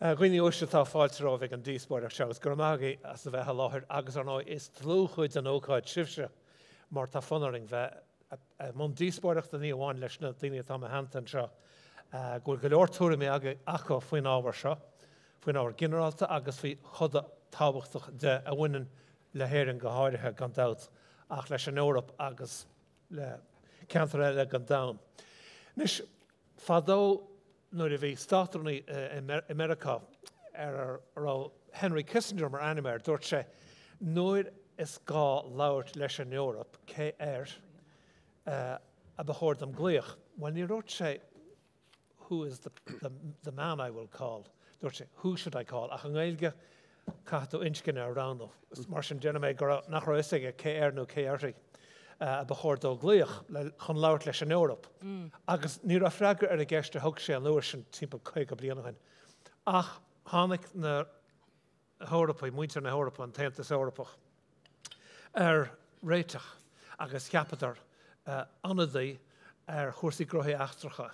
A dhaoine uaisle, tá fáilte romhaibh ag an díospóireacht seo agus go raibh maith agaibh as a bheith i láthair agus ar ndóigh is dlúthchuid den ócáid sibhse mar tá fonn orainn bheith i mbun díospóireachta ní amháin leis na daoine atá i mo theannta anseo go bhfuil go leor tuairimí acu faoin ábhar seo, faoin ábhar ginearálta agus faoi choda tábhachtach de a bhaineann le hÉirinn go háirithe gan dabht ach leis an Eoraip agus le ceantair eile den domhan. Anois, fadó nuair a bhí Státrúnaí i Meiriceá ar a raibh Henry Kissinger mar ainm air, dúirt sé, Nuair is gá labhairt leis an Eoraip, cé air a ba chóir dom glaoch? Bhuel, ní dúirt sé who is the, the, the man I will call, dúirt sé who should I call? Ach i nGaeilge, Caithfidh tú inscne a roghnú. Mar sin, déarfaidh mé go raibh, nach raibh a fhios aige cé air nó cé uirthi a ba chóir dó glaoch le, chun labhairt leis an Eoraip. Agus ní raibh freagra ar an gceist a thug sé an uair sin, timpeall 50 bliain ó shin. Ach tháinig na hEorpaigh, muintir na hEorpa, an tAontas Eorpach, ar réiteach agus cheapadar ionadaí ar chúrsaí gnóthaí eachtracha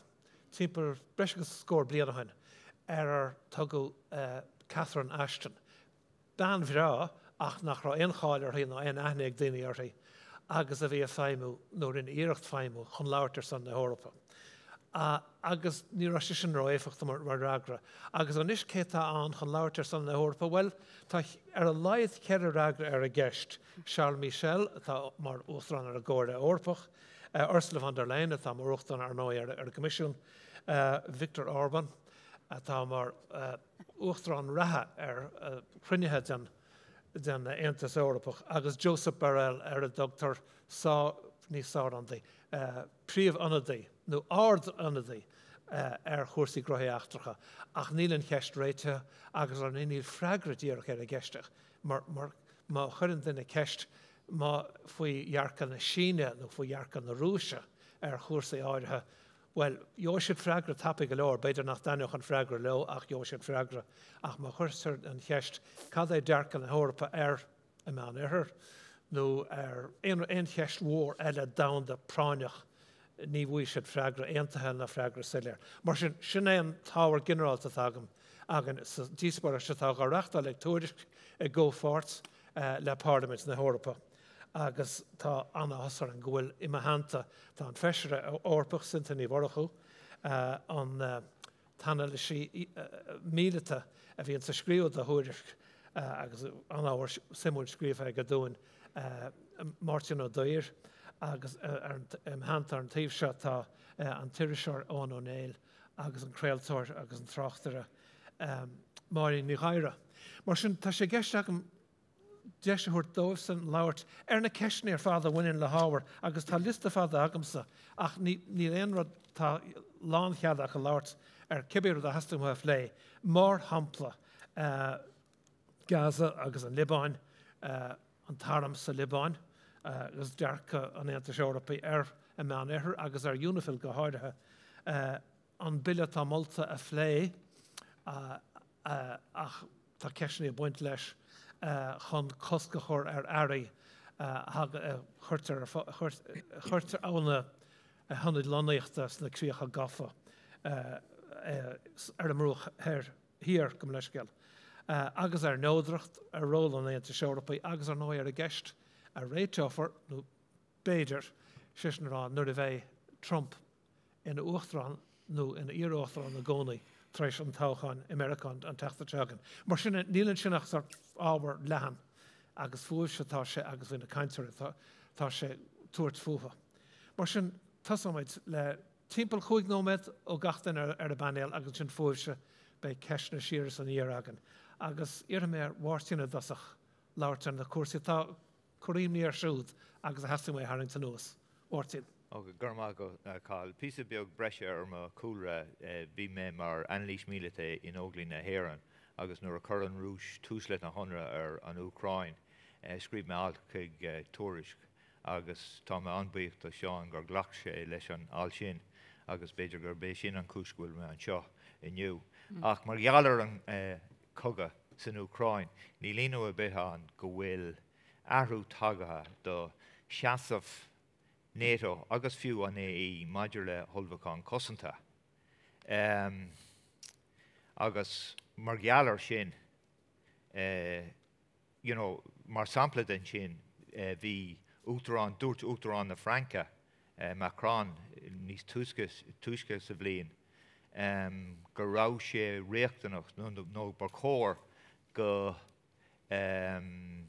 timpeall breis agus scór bliain ó shin ar ar tugadh Catherine Ashton. Bean bhreá ach nach raibh aon cháil uirthi ná aon aithne ag daoine uirthi agus a bhí ag feidhmiú nó a rinne iarracht feidhmiú chun labhairt ar son na hEorpa. Agus ní raibh sé sin ró-éifeachtach mar fhreagra. Agus anois cé atá ann chun labhairt ar son na hEorpa? Bhuel, tá ar a laghad cheithre fhreagra ar an gceist, Charles Michel, atá mar Uachtarán ar an gComhairle Eorpach, Ursula von der Leyen, atá mar Uachtarán, ar ndóigh, ar an gCoimisiún, Viktor Orban, atá mar Uachtarán reatha ar chruinnithe den Aontas Eorpach, agus Josep Borrell, ar a dtugtar sá, ní sárionadaí, príomhionadaí nó ard-ionadaí ar chúrsaí gnóthaí eachtracha. Ach níl an cheist réitithe agus ar ndóigh níl freagra díreach ar an gceist mar má chuireann duine ceist má faoi dhearcadh na Síne nó faoi dhearcadh na Rúise ar chúrsaí áirithe, bhuel, gheobhaidh siad freagra tapaidh go leor, b'fhéidir nach dtaitneodh an freagra leo ach gheobhaidh siad freagra. Ach má chuirtear an cheist cad é dearcadh na hEorpa ar an Meánoirthear nó ar aon cheist mhór eile domhanda práinneach, ní bhfaighidh siad freagra aontaithe ná freagra soiléir. Mar sin, sin é an t-ábhar ginearálta atá agam, againn sa díospóireacht seo atá á reáchtáil ag Tuairisc i gcomhpháirt le Parlaimint na hEorpa agus tá an-áthas orainn go bhfuil i mo theannta, tá an Feisire Eorpach Cynthia Ní Mhurchú, an t-anailísí míleata a bhíonns ag scríobh do Thuairisc agus an-ábhar suimiúil scríofa aige dúinn, Máirtín Ó Duibhir, agus im theannta ar an taobh seo tá an t-iriseoir Eoghan Ó Néill agus an craoltóir agus an tráchtaire Máirín Ní Ghadhra. Mar sin, tá sé i gceist agam deis a thabhairt dóibhsan labhairt ar na ceisteanna ar fad a bhaineann le hábhar agus tá liosta fada agamsa ach níl aon rud, tá lánchead acu labhairt ar cibé rud a theastaíonn uathu a phlé, mar shampla Gaza agus an Liobáin, an t-arm sa Liobáin agus dearcadh an Aontais Eorpaigh ar an Meánoirthear agus ar UNIFIL go háirithe, an bille atá molta a phlé ach tá ceisteanna ag baint leis chun cosc a chur ar earraí a chuirtear ó na hionaid lonnaíochta sna críocha gafa ar an mBruach Thiar, gabh mo leithscéal, agus ar neodracht, ar ról an Aontais Eorpaigh agus ar ndóigh ar an gceist a réiteofar, nó b'fhéidir, sé sin a rá nuair a bheidh Trump ina uachtarán nó ina iar-uachtarán i gcónaí tar éis an toghcháin i Meiriceá an tseachtain seo chugainn. Mar sin, níl ansin ach sórt ábhar leathan agus fúibhse atá sé agus faoi na cainteoirí atá sé tabhairt fúthu. Mar sin, tosóimid le timpeall chúig nóiméad ó gach duine ar an bpainéal agus ansin fúibhse beidh ceisteanna siar is aniar againn. Agus iarrfaidh mé ar Mháirtín i dtosach labhairt ar na cúrsaí atá cur imní air siúd agus a theastaigh uaidh a tharraingt anuas. Máirtín. Go raibh maith agat, a Cathal. Píosa beag breise ar mo chúlra, bhí mé mar anailís míleata in Óglaigh na hÉireann agus nuair a chuir an Rúis tús lena hionradh ar an Úcráin, scríobh mé alt chuig Tuairisc agus tá mé an-bhuíoch do Sheán gur ghlac sé leis an alt sin agus b'fhéidir gurb é sin an chúis go bhfuil mé anseo inniu. Ach mar gheall ar an cogadh san Úcráin, níl ionadh ar bith ann go bhfuil athrú tagtha do sheasamh NATO agus fiú an AE maidir le hullmhúchán cosanta. Agus. Mar gheall ar sin, you know, mar sampla den sin, bhí Uachtarán, dúirt Uachtarán na Fraince, Macron, níos túisce, túisce sa bhliain, go raibh sé riachtanach nó ba chóir go mbeadh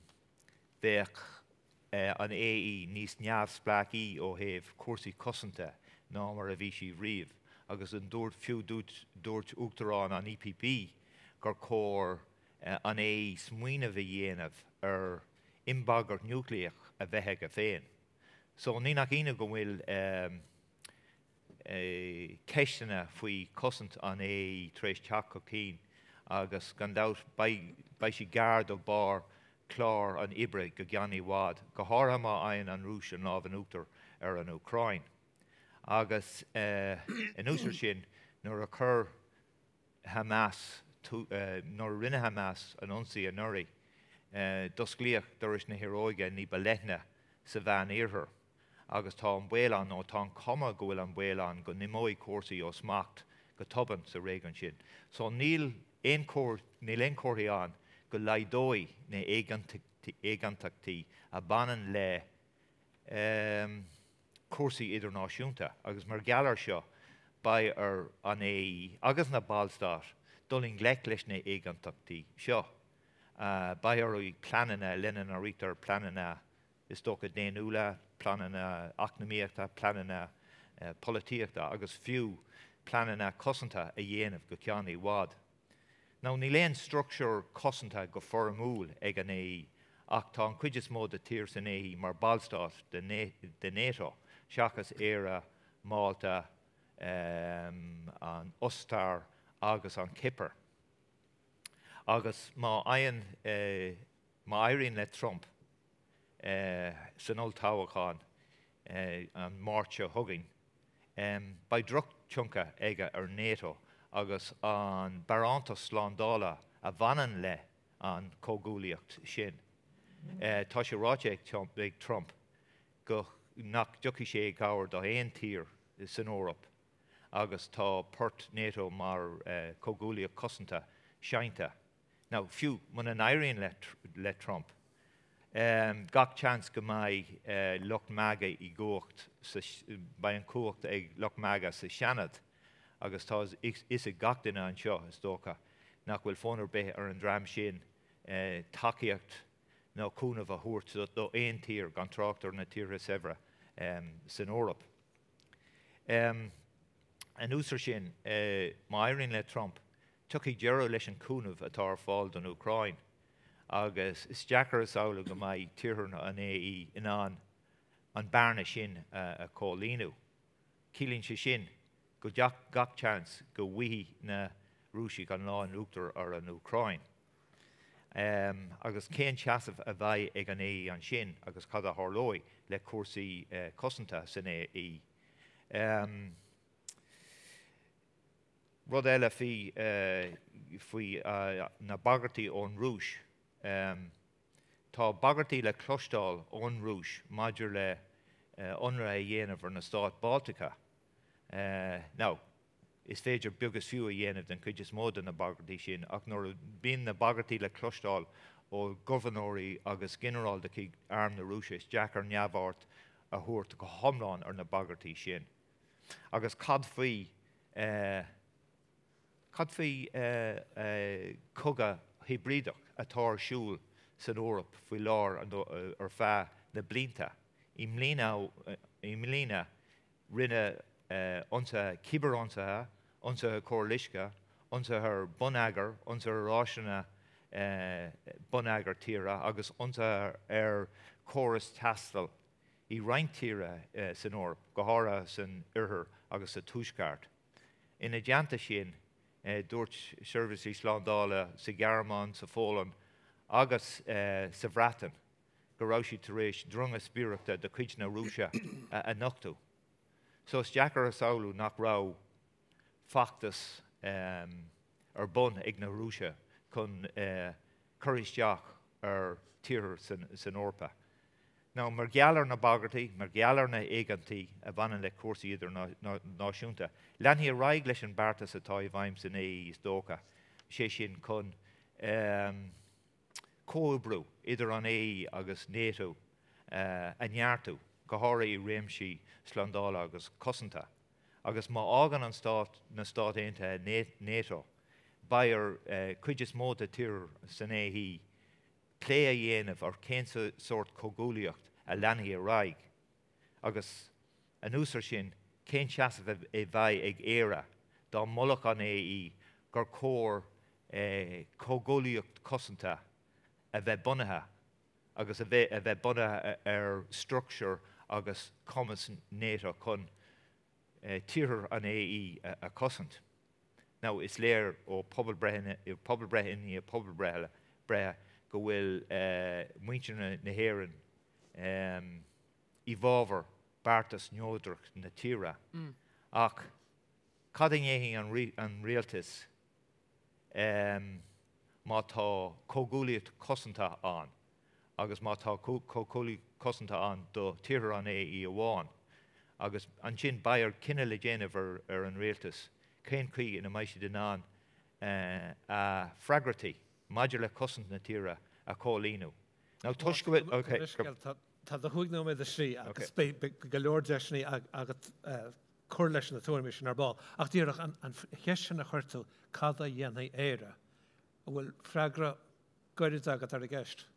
an AE níos neamhspleáchaí ó thaobh cúrsaí cosanta ná mar a bhí sí riamh agus an dúirt fiú dúirt Uachtarán an EPP gur chóir an AE smaoineamh a dhéanamh ar imbhagairt núicléach a bheith aige féin. So ní nach ionadh go bhfuil ceisteanna faoi chosaint an AE tar éis teacht chun cinn agus gan dabht beidh sí gar do bharr chlár an oibre go gceann i bhfad, go háirithe má fhaigheann an Rúis an lámh in uachtar ar an Úcráin. Agus anuas air sin, nuair a chuir Hamas, nuair a rinne Hamas an ionsaí anuraidh, d'osclaíodh doras na hiaróige ní ba leithne sa Mheán-Oirthear agus tá an baol ann, nó tá an chuma go bhfuil an baol ann, go n-imeoidh cúrsaí ó smacht go tobann sa réigiún sin. So níl aon níl aon chomharthaí ann go laghdóidh na héiginnteachtaí a bhaineann le cúrsaí idirnáisiúnta agus mar gheall air seo beidh ar an AE agus na ballstáit dul i ngleic leis na héiginnteachtaí seo. Beidh orthu pleananna lena n-áirítear pleananna is dócha daonnúla, pleananna eacnamaíochta, pleananna polaitíochta agus fiú pleananna cosanta a dhéanamh go ceann i bhfad. Now níl aon struchtúr cosanta go foirmiúil ag an AE ach tá an chuid is mó de tír san AE mar ballstát de NATO seachas Éire, Málta, an Ostair agus an Chipir. Agus má fhaigheann má éiríonn le Trump san olltoghchán an Máirt seo chugainn, beidh drochthionchar aige ar NATO agus an barántas slándála a bhaineann le an chomhghuaillíocht sin. Tá sé ráite ag Trump go nach dtiocfaidh sé i gcabhair do aon tír san Eoraip agus tá port NATO mar chomhghuaillíocht cosanta seinnte. Now, fiú muna n-éiríonn le Trump, gach seans go mbeidh lucht MAGA i gcumhacht, beidh an chumhacht ag lucht MAGA sa Seanad agus tá a fhios ag gach duine anseo, is dócha, nach bhfuil fonn ar bith ar an dream sin tacaíocht nó cúnamh a thabhairt do aon tír, gan trácht ar na tíortha saibhre san Eoraip. Anuas air sin, má éiríonn le Trump, tiocfaidh deireadh leis an chúnamh atá ar fáil don Úcráin agus is deacair a shamhlú go mbeidh tíortha an AE in ann an bearna sin a chomhlíonadh. Ciallaíonn sé sin go gach seans go bhfaighidh na Rúisigh an lá in uachtar ar an Úcráin. Agus cén seasamh a bheidh ag an AE ansin agus cad a tharlóidh le cúrsaí cosanta san AE? Rud eile faoi faoi na bagairtí ón Rúis. Tá bagairtí le cloisteáil ón Rúis maidir le ionradh a dhéanamh ar na stáit Baltacha. Now, is féidir beag is fiú a dhéanamh den chuid is mó de na bagairtí sin, ach nuair a bhíonn na bagairtí le cloisteáil ó ghobharnóirí agus ginearáil de chuid Arm na Rúise, is deacair neamhaird a thabhairt go hiomlán ar na bagairtí sin. Agus cad faoi cad faoi cogadh hibrídeach atá ar siúl san Eoraip faoi lár ar feadh na blianta? I mbliana i mbliana rinneadh ionsaithe cibirionsaithe, ionsaithe cóir loiscthe, ionsaithe ar bonneagar, ionsaithe ar áiseanna bonneagair tíre agus ionsaithe ar chórais taistil i roinnt tíortha san Eoraip, go háirithe san oirthear agus sa tuaisceart. Ina dteannta sin, dúirt seirbhísí slándála sa Ghearmáin, sa Pholainn agus sa Bhreatain go raibh siad tar éis dronga spiaireachta de chuid na Rúise a nochtadh. So is deacair a shamhlú nach raibh feachtas ar bun ag na Rúisigh chun cur isteach ar tíortha san Eoraip. Now, mar gheall ar na bagairtí, mar gheall ar na héiginnteachtaí a bhaineann le cúrsaí idirnáisiúnta, leanfaidh ar aghaidh leis an beartas atá i bhfeidhm san AE is dócha. sé sin chun comhoibriú idir an AE agus NATO a neartú, go háirithe i réimsí slándála agus cosanta. Agus má fhágann an Stát, na Stáit Aontaithe NATO, beidh ar cuid is mó de tíortha san AE plé a dhéanamh ar cén sórt comhghuaillíocht a leanfaidh ar aghaidh agus, anuas ar sin, cén seasamh a bheidh ag Éire dá molfadh an AE gur chóir comhghuaillíocht cosanta a bheith bunaithe agus a bheith a bheith bunaithe ar struchtúr agus cumas NATO chun tíortha an AE a chosaint. Now, is léir ó pobalbreitheanna, pobalbreith i ndiaidh pobalbreithe go bhfuil muintir na hÉireann i bhfabhar beartas neodrach na tíre. Ach cad a dhéanfaidh an rialtas má tá comhghuaillíocht cosanta ann agus má tá comhghuaillíocht cosanta ann do tíortha an AE amháin? Agus ansin beidh ar cinneadh le déanamh ar an rialtas cén chaoi ina mbeidh siad in ann a freagrachtaí maidir le cosaint na tíre a chomhlíonadh. Now toisc go bhfuil, ok. Tá do chúig nóiméad istigh agus beidh go leor deiseanna agat cur leis na tuairimí sin ar ball. Ach díreach an cheist sin a chuir tú, cad a dhéanfaidh Éire? An bhfuil freagra gairid agat ar an gceist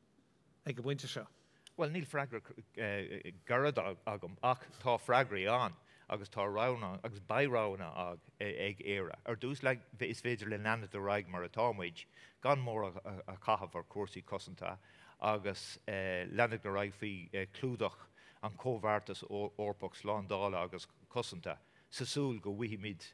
ag an bpointe seo? Bhuel, níl freagra gairid agam ach tá freagraí ann agus tá roghanna ann agus beidh roghanna ag Éire. Ar dtús, is féidir linn leanacht ar aghaidh mar atá muid, gan mórán a chaitheamh ar chúrsaí cosanta agus leanacht ar aghaidh faoi chlúdach an Chomhbheartas Eorpach Slándála agus Cosanta sa tsúil go bhfaighimid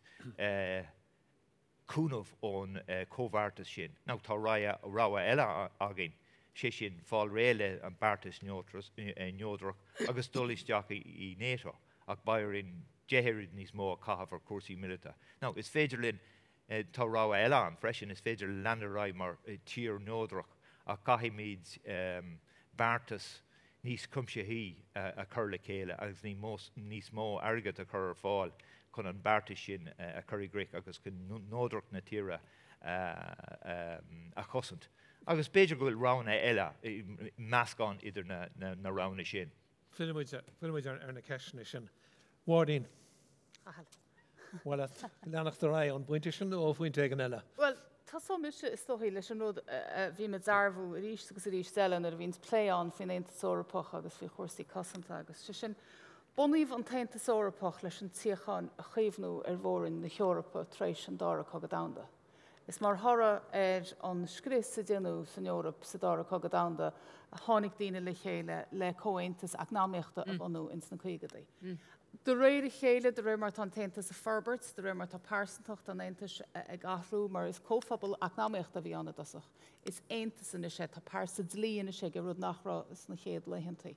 cúnamh ón chomhbheartas sin. Now tá rogha eile againn, sé sin fáil réidh le an beartas neodrach agus dul isteach i NATO, ach beidh orainn 10 oiread níos mó a chaitheamh ar chúrsaí míleata. Now is féidir linn Tá rogha eile ann freisin, is féidir leanacht ar aghaidh mar tír neodrach ach caithfimid beartas níos cuimsithí a chur le chéile agus níos mó airgid a chur ar fáil chun an beartas sin a chur i gcrích agus chun neodracht na tíre a chosaint. Agus b'fhéidir go bhfuil roghanna eile, meascán idir na roghanna sin. Fillfidh muid ar na ceisteanna sin. Máirín, an mhaith leat leanacht ar aghaidh ón bpointe sin nó ó phointe éigin eile? Bhuel, tosóidh mise, is dóichí, leis an rud a bhím ag dearbhú arís agus arís eile nuair a bhíonns plé ann faoin Aontas Eorpach agus faoi chúrsaí cosanta agus sé sin, bunaíodh an tAontas Eorpach leis an tsíocháin a chaomhnú ar mhór-roinn na hEorpa tar éis an Dara Cogadh Domhanda. Is mar thoradh ar an scrios a déanadh san Eoraip sa Dara Cogadh Domhanda a tháinig daoine le chéile le comhaontas eacnamaíochta a bhunú ins na caogadaí. De réir a chéile, de réir mar atá an tAontas ag forbairt, de réir mar atá pearsantacht an Aontais ag athrú, mar is comhphobal eacnamaíochta a bhí ann i dtosach, is aontas anois é, tá pearsa dlí anois aige, rud nach raibh sna chéad laethantaí.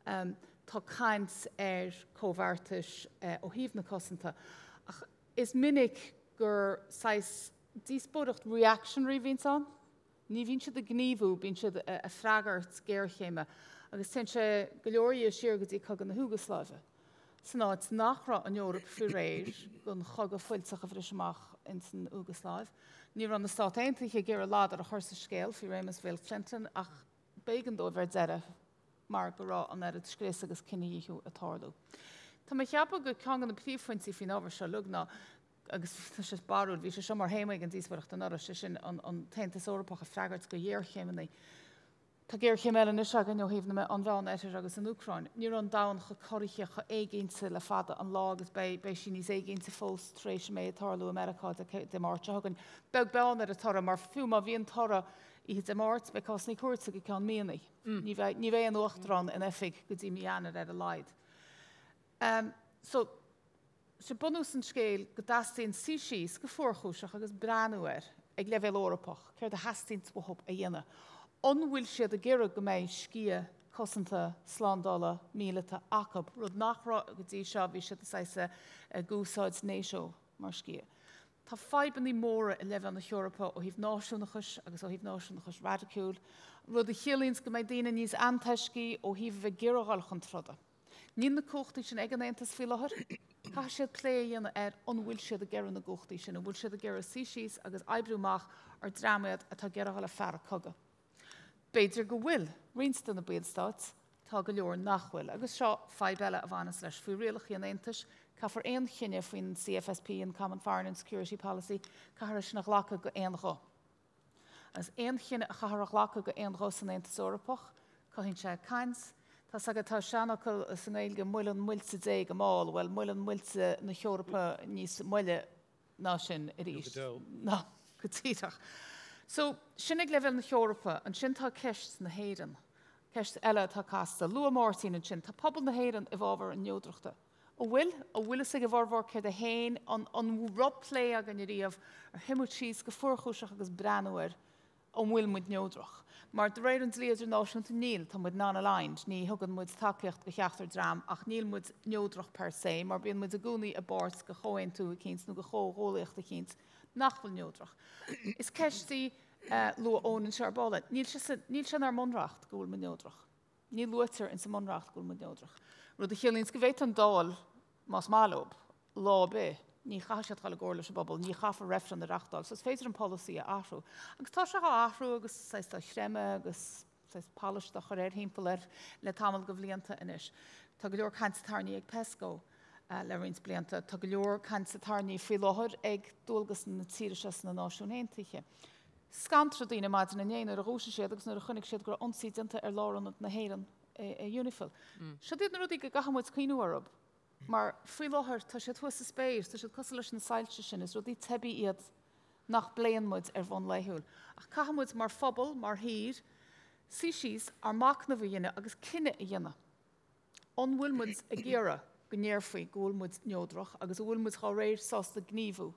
Tá caint ar comhbheartais ó thaobh na cosanta, ach is minic gur saghas díospóireacht reactionary a bhíonns ann. Ní bhíonn siad ag gníomhú, bíonn siad ag freagairt géarchéime. Agus téann sé go leor dhe siar go dtí Cogadh na hIúgasláive, san áit nach raibh an Eoraip faoi réir don chogadh fuilteach a bhris amach ins an Iúgasláiv. Ní raibh na Stáit Aontaithe ag iarraidh ladar a chur sa scéal faoi réimeas Bhill Clinton ach b'éigean dóibh ar deireadh mar go raibh an oiread scrios agus cinedhíothú ag tarlú. Tá mé ag ceapadh gur ceann de na príomhphointí faoin ábhar seo uilig ná, agus tá sé barrúil, bhí sé seo mar théama ag an díospóireacht anuraidh, sé sin an tAontas Eorpach ag freagairt do ghéarchéimeanna. Tá géarchéim eile anois againn ó thaobh na an Mheánoirthir agus an Úcráin. Ní raibh an domhan chomh corraithe, chomh éiginnte le fada an lá agus beidh beidh sí níos éiginnte fós tar éis an méid ag tarlú i Meiriceá Dé Máirt seo chugainn. Beag beann ar an toradh, mar fiú má bhíonn toradh oíche Dé Máirt, beidh cásanna cúirte go ceann míonna. Ní bheidh ní bheidh an Uachtarán in oifig go dtí mí Eanáir ar a laghad. So, sé bunús an scéil go dteastaíonn suí síos go fuarchúiseach agus breathnú air ag leibhéal Eorpach, céard a theastaíonn uathu a dhéanamh. An bhfuil siad ag iarraidh go mbeidh sciath cosanta slándála míleata acu, rud nach raibh go dtí seo, bhí siad saghas ag úsáid NATO mar sciath. Tá fadhbanna móra i leibhéal na hEorpa ó thaobh náisiúnachais agus ó thaobh náisiúnachais raidiciúil, rud a chiallaíonns go mbeidh daoine níos antoiscí ó thaobh a bheith ag iarraidh dhul chun troda. Níl na cumhachtaí sin ag an Aontas faoi láthair. Caithfidh siad plé a dhéanamh ar an bhfuil siad ag iarraidh na gcumhachtaí sin, an bhfuil siad ag iarraidh suí síos agus oibriú amach ar dream iad atá ag iarraidh dul ag fearadh cogadh. B'fhéidir go bhfuil roinnt de na ballstáit, tá go leor nach bhfuil. Agus seo fadhb eile a bhaineas leis. Faoi rialacha an Aontais, caithfear aon chinneadh faoin CFSP, an Common Foreign and Security Policy, caithfear é sin a ghlacadh go aon ghuth. Agus aon chinneadh a chaithfear a ghlacadh go aon ghuth san Aontas Eorpach, cothaíonn sé caint. Tá's agat, tá seanfhocal sa nGaeilge, moilleann muilte Dé go mall. Bhuel, moilleann muilte na hEorpa níos moille ná sin arís. Ná go díreach. So, sin ag leibhéal na hEorpa. Ansin tá ceist na hÉireann. Ceist eile atá casta. Luaigh Máirtín ansin, tá pobal na hÉireann i bhfabhar an neodrachta. An bhfuil? An bhfuil fhios ag a bhformhór céard é féin? An an raibh plé againn ariamh ar shuigh muid síos go fuarchúiseach agus breathnú ar an bhfuil muid neodrach? Mar de réir an dlí idirnáisiúnta níl, tá muid non-aligned, ní thugann muid tacaíocht do cheachtar dream ach níl muid neodrach per se mar bíonn muid i gcónaí i bpáirt de chomhaontú eicínt nó de chomhghuallaíocht eicínt nach bhfuil neodrach. Is ceist í, luaigh Eoin anseo ar ball, níl sé níl sé inár mbunreacht go bhfuil muid neodrach. Ní luaitear insa mBunreacht go bhfuil muid neodrach. Rud a chiallaíonns go bhféadfadh an Dáil, más maith leo, lá ar bith, ní chaithfidh siad dul i gcomhairle leis an bpobal, ní chaithfear reifreann a reachtáil, so is féidir an polasaí a athrú. Agus tá sé á athrú agus saghas dá chreimeadh agus saghas polish dá chur air thimpeall air le tamall de bhlianta anois. Tá go leor cainte tarraingthe ag PESCO le roinnt blianta. Tá go leor cainte tarraingthe faoi láthair ag dualgas na tíre seo sna Náisiúin Aontaithe. Scantraigh daoine maidin inné nuair a dhúisigh siad agus nuair a chonaic siad go raibh ionsaí déanta ar lárionad na hÉireann i UNIFIL. Siod iad na rudaí go gcaithfidh muid cuimhniú orthu mar faoi láthair tá siad thuas sa spéir, tá siad cosúil leis na soilse sin, is rudaí teibí iad nach bpléann muid ar bhonn laethúil. Ach caithfidh muid mar phobal, mar thír, suí síos, ár machnamh a dhéanamh agus cinneadh a dhéanamh. An bhfuil muid ag iarraidh go ndéarfaí go bhfuil muid neodrach agus an bhfuil muid dá réir sásta gníomhú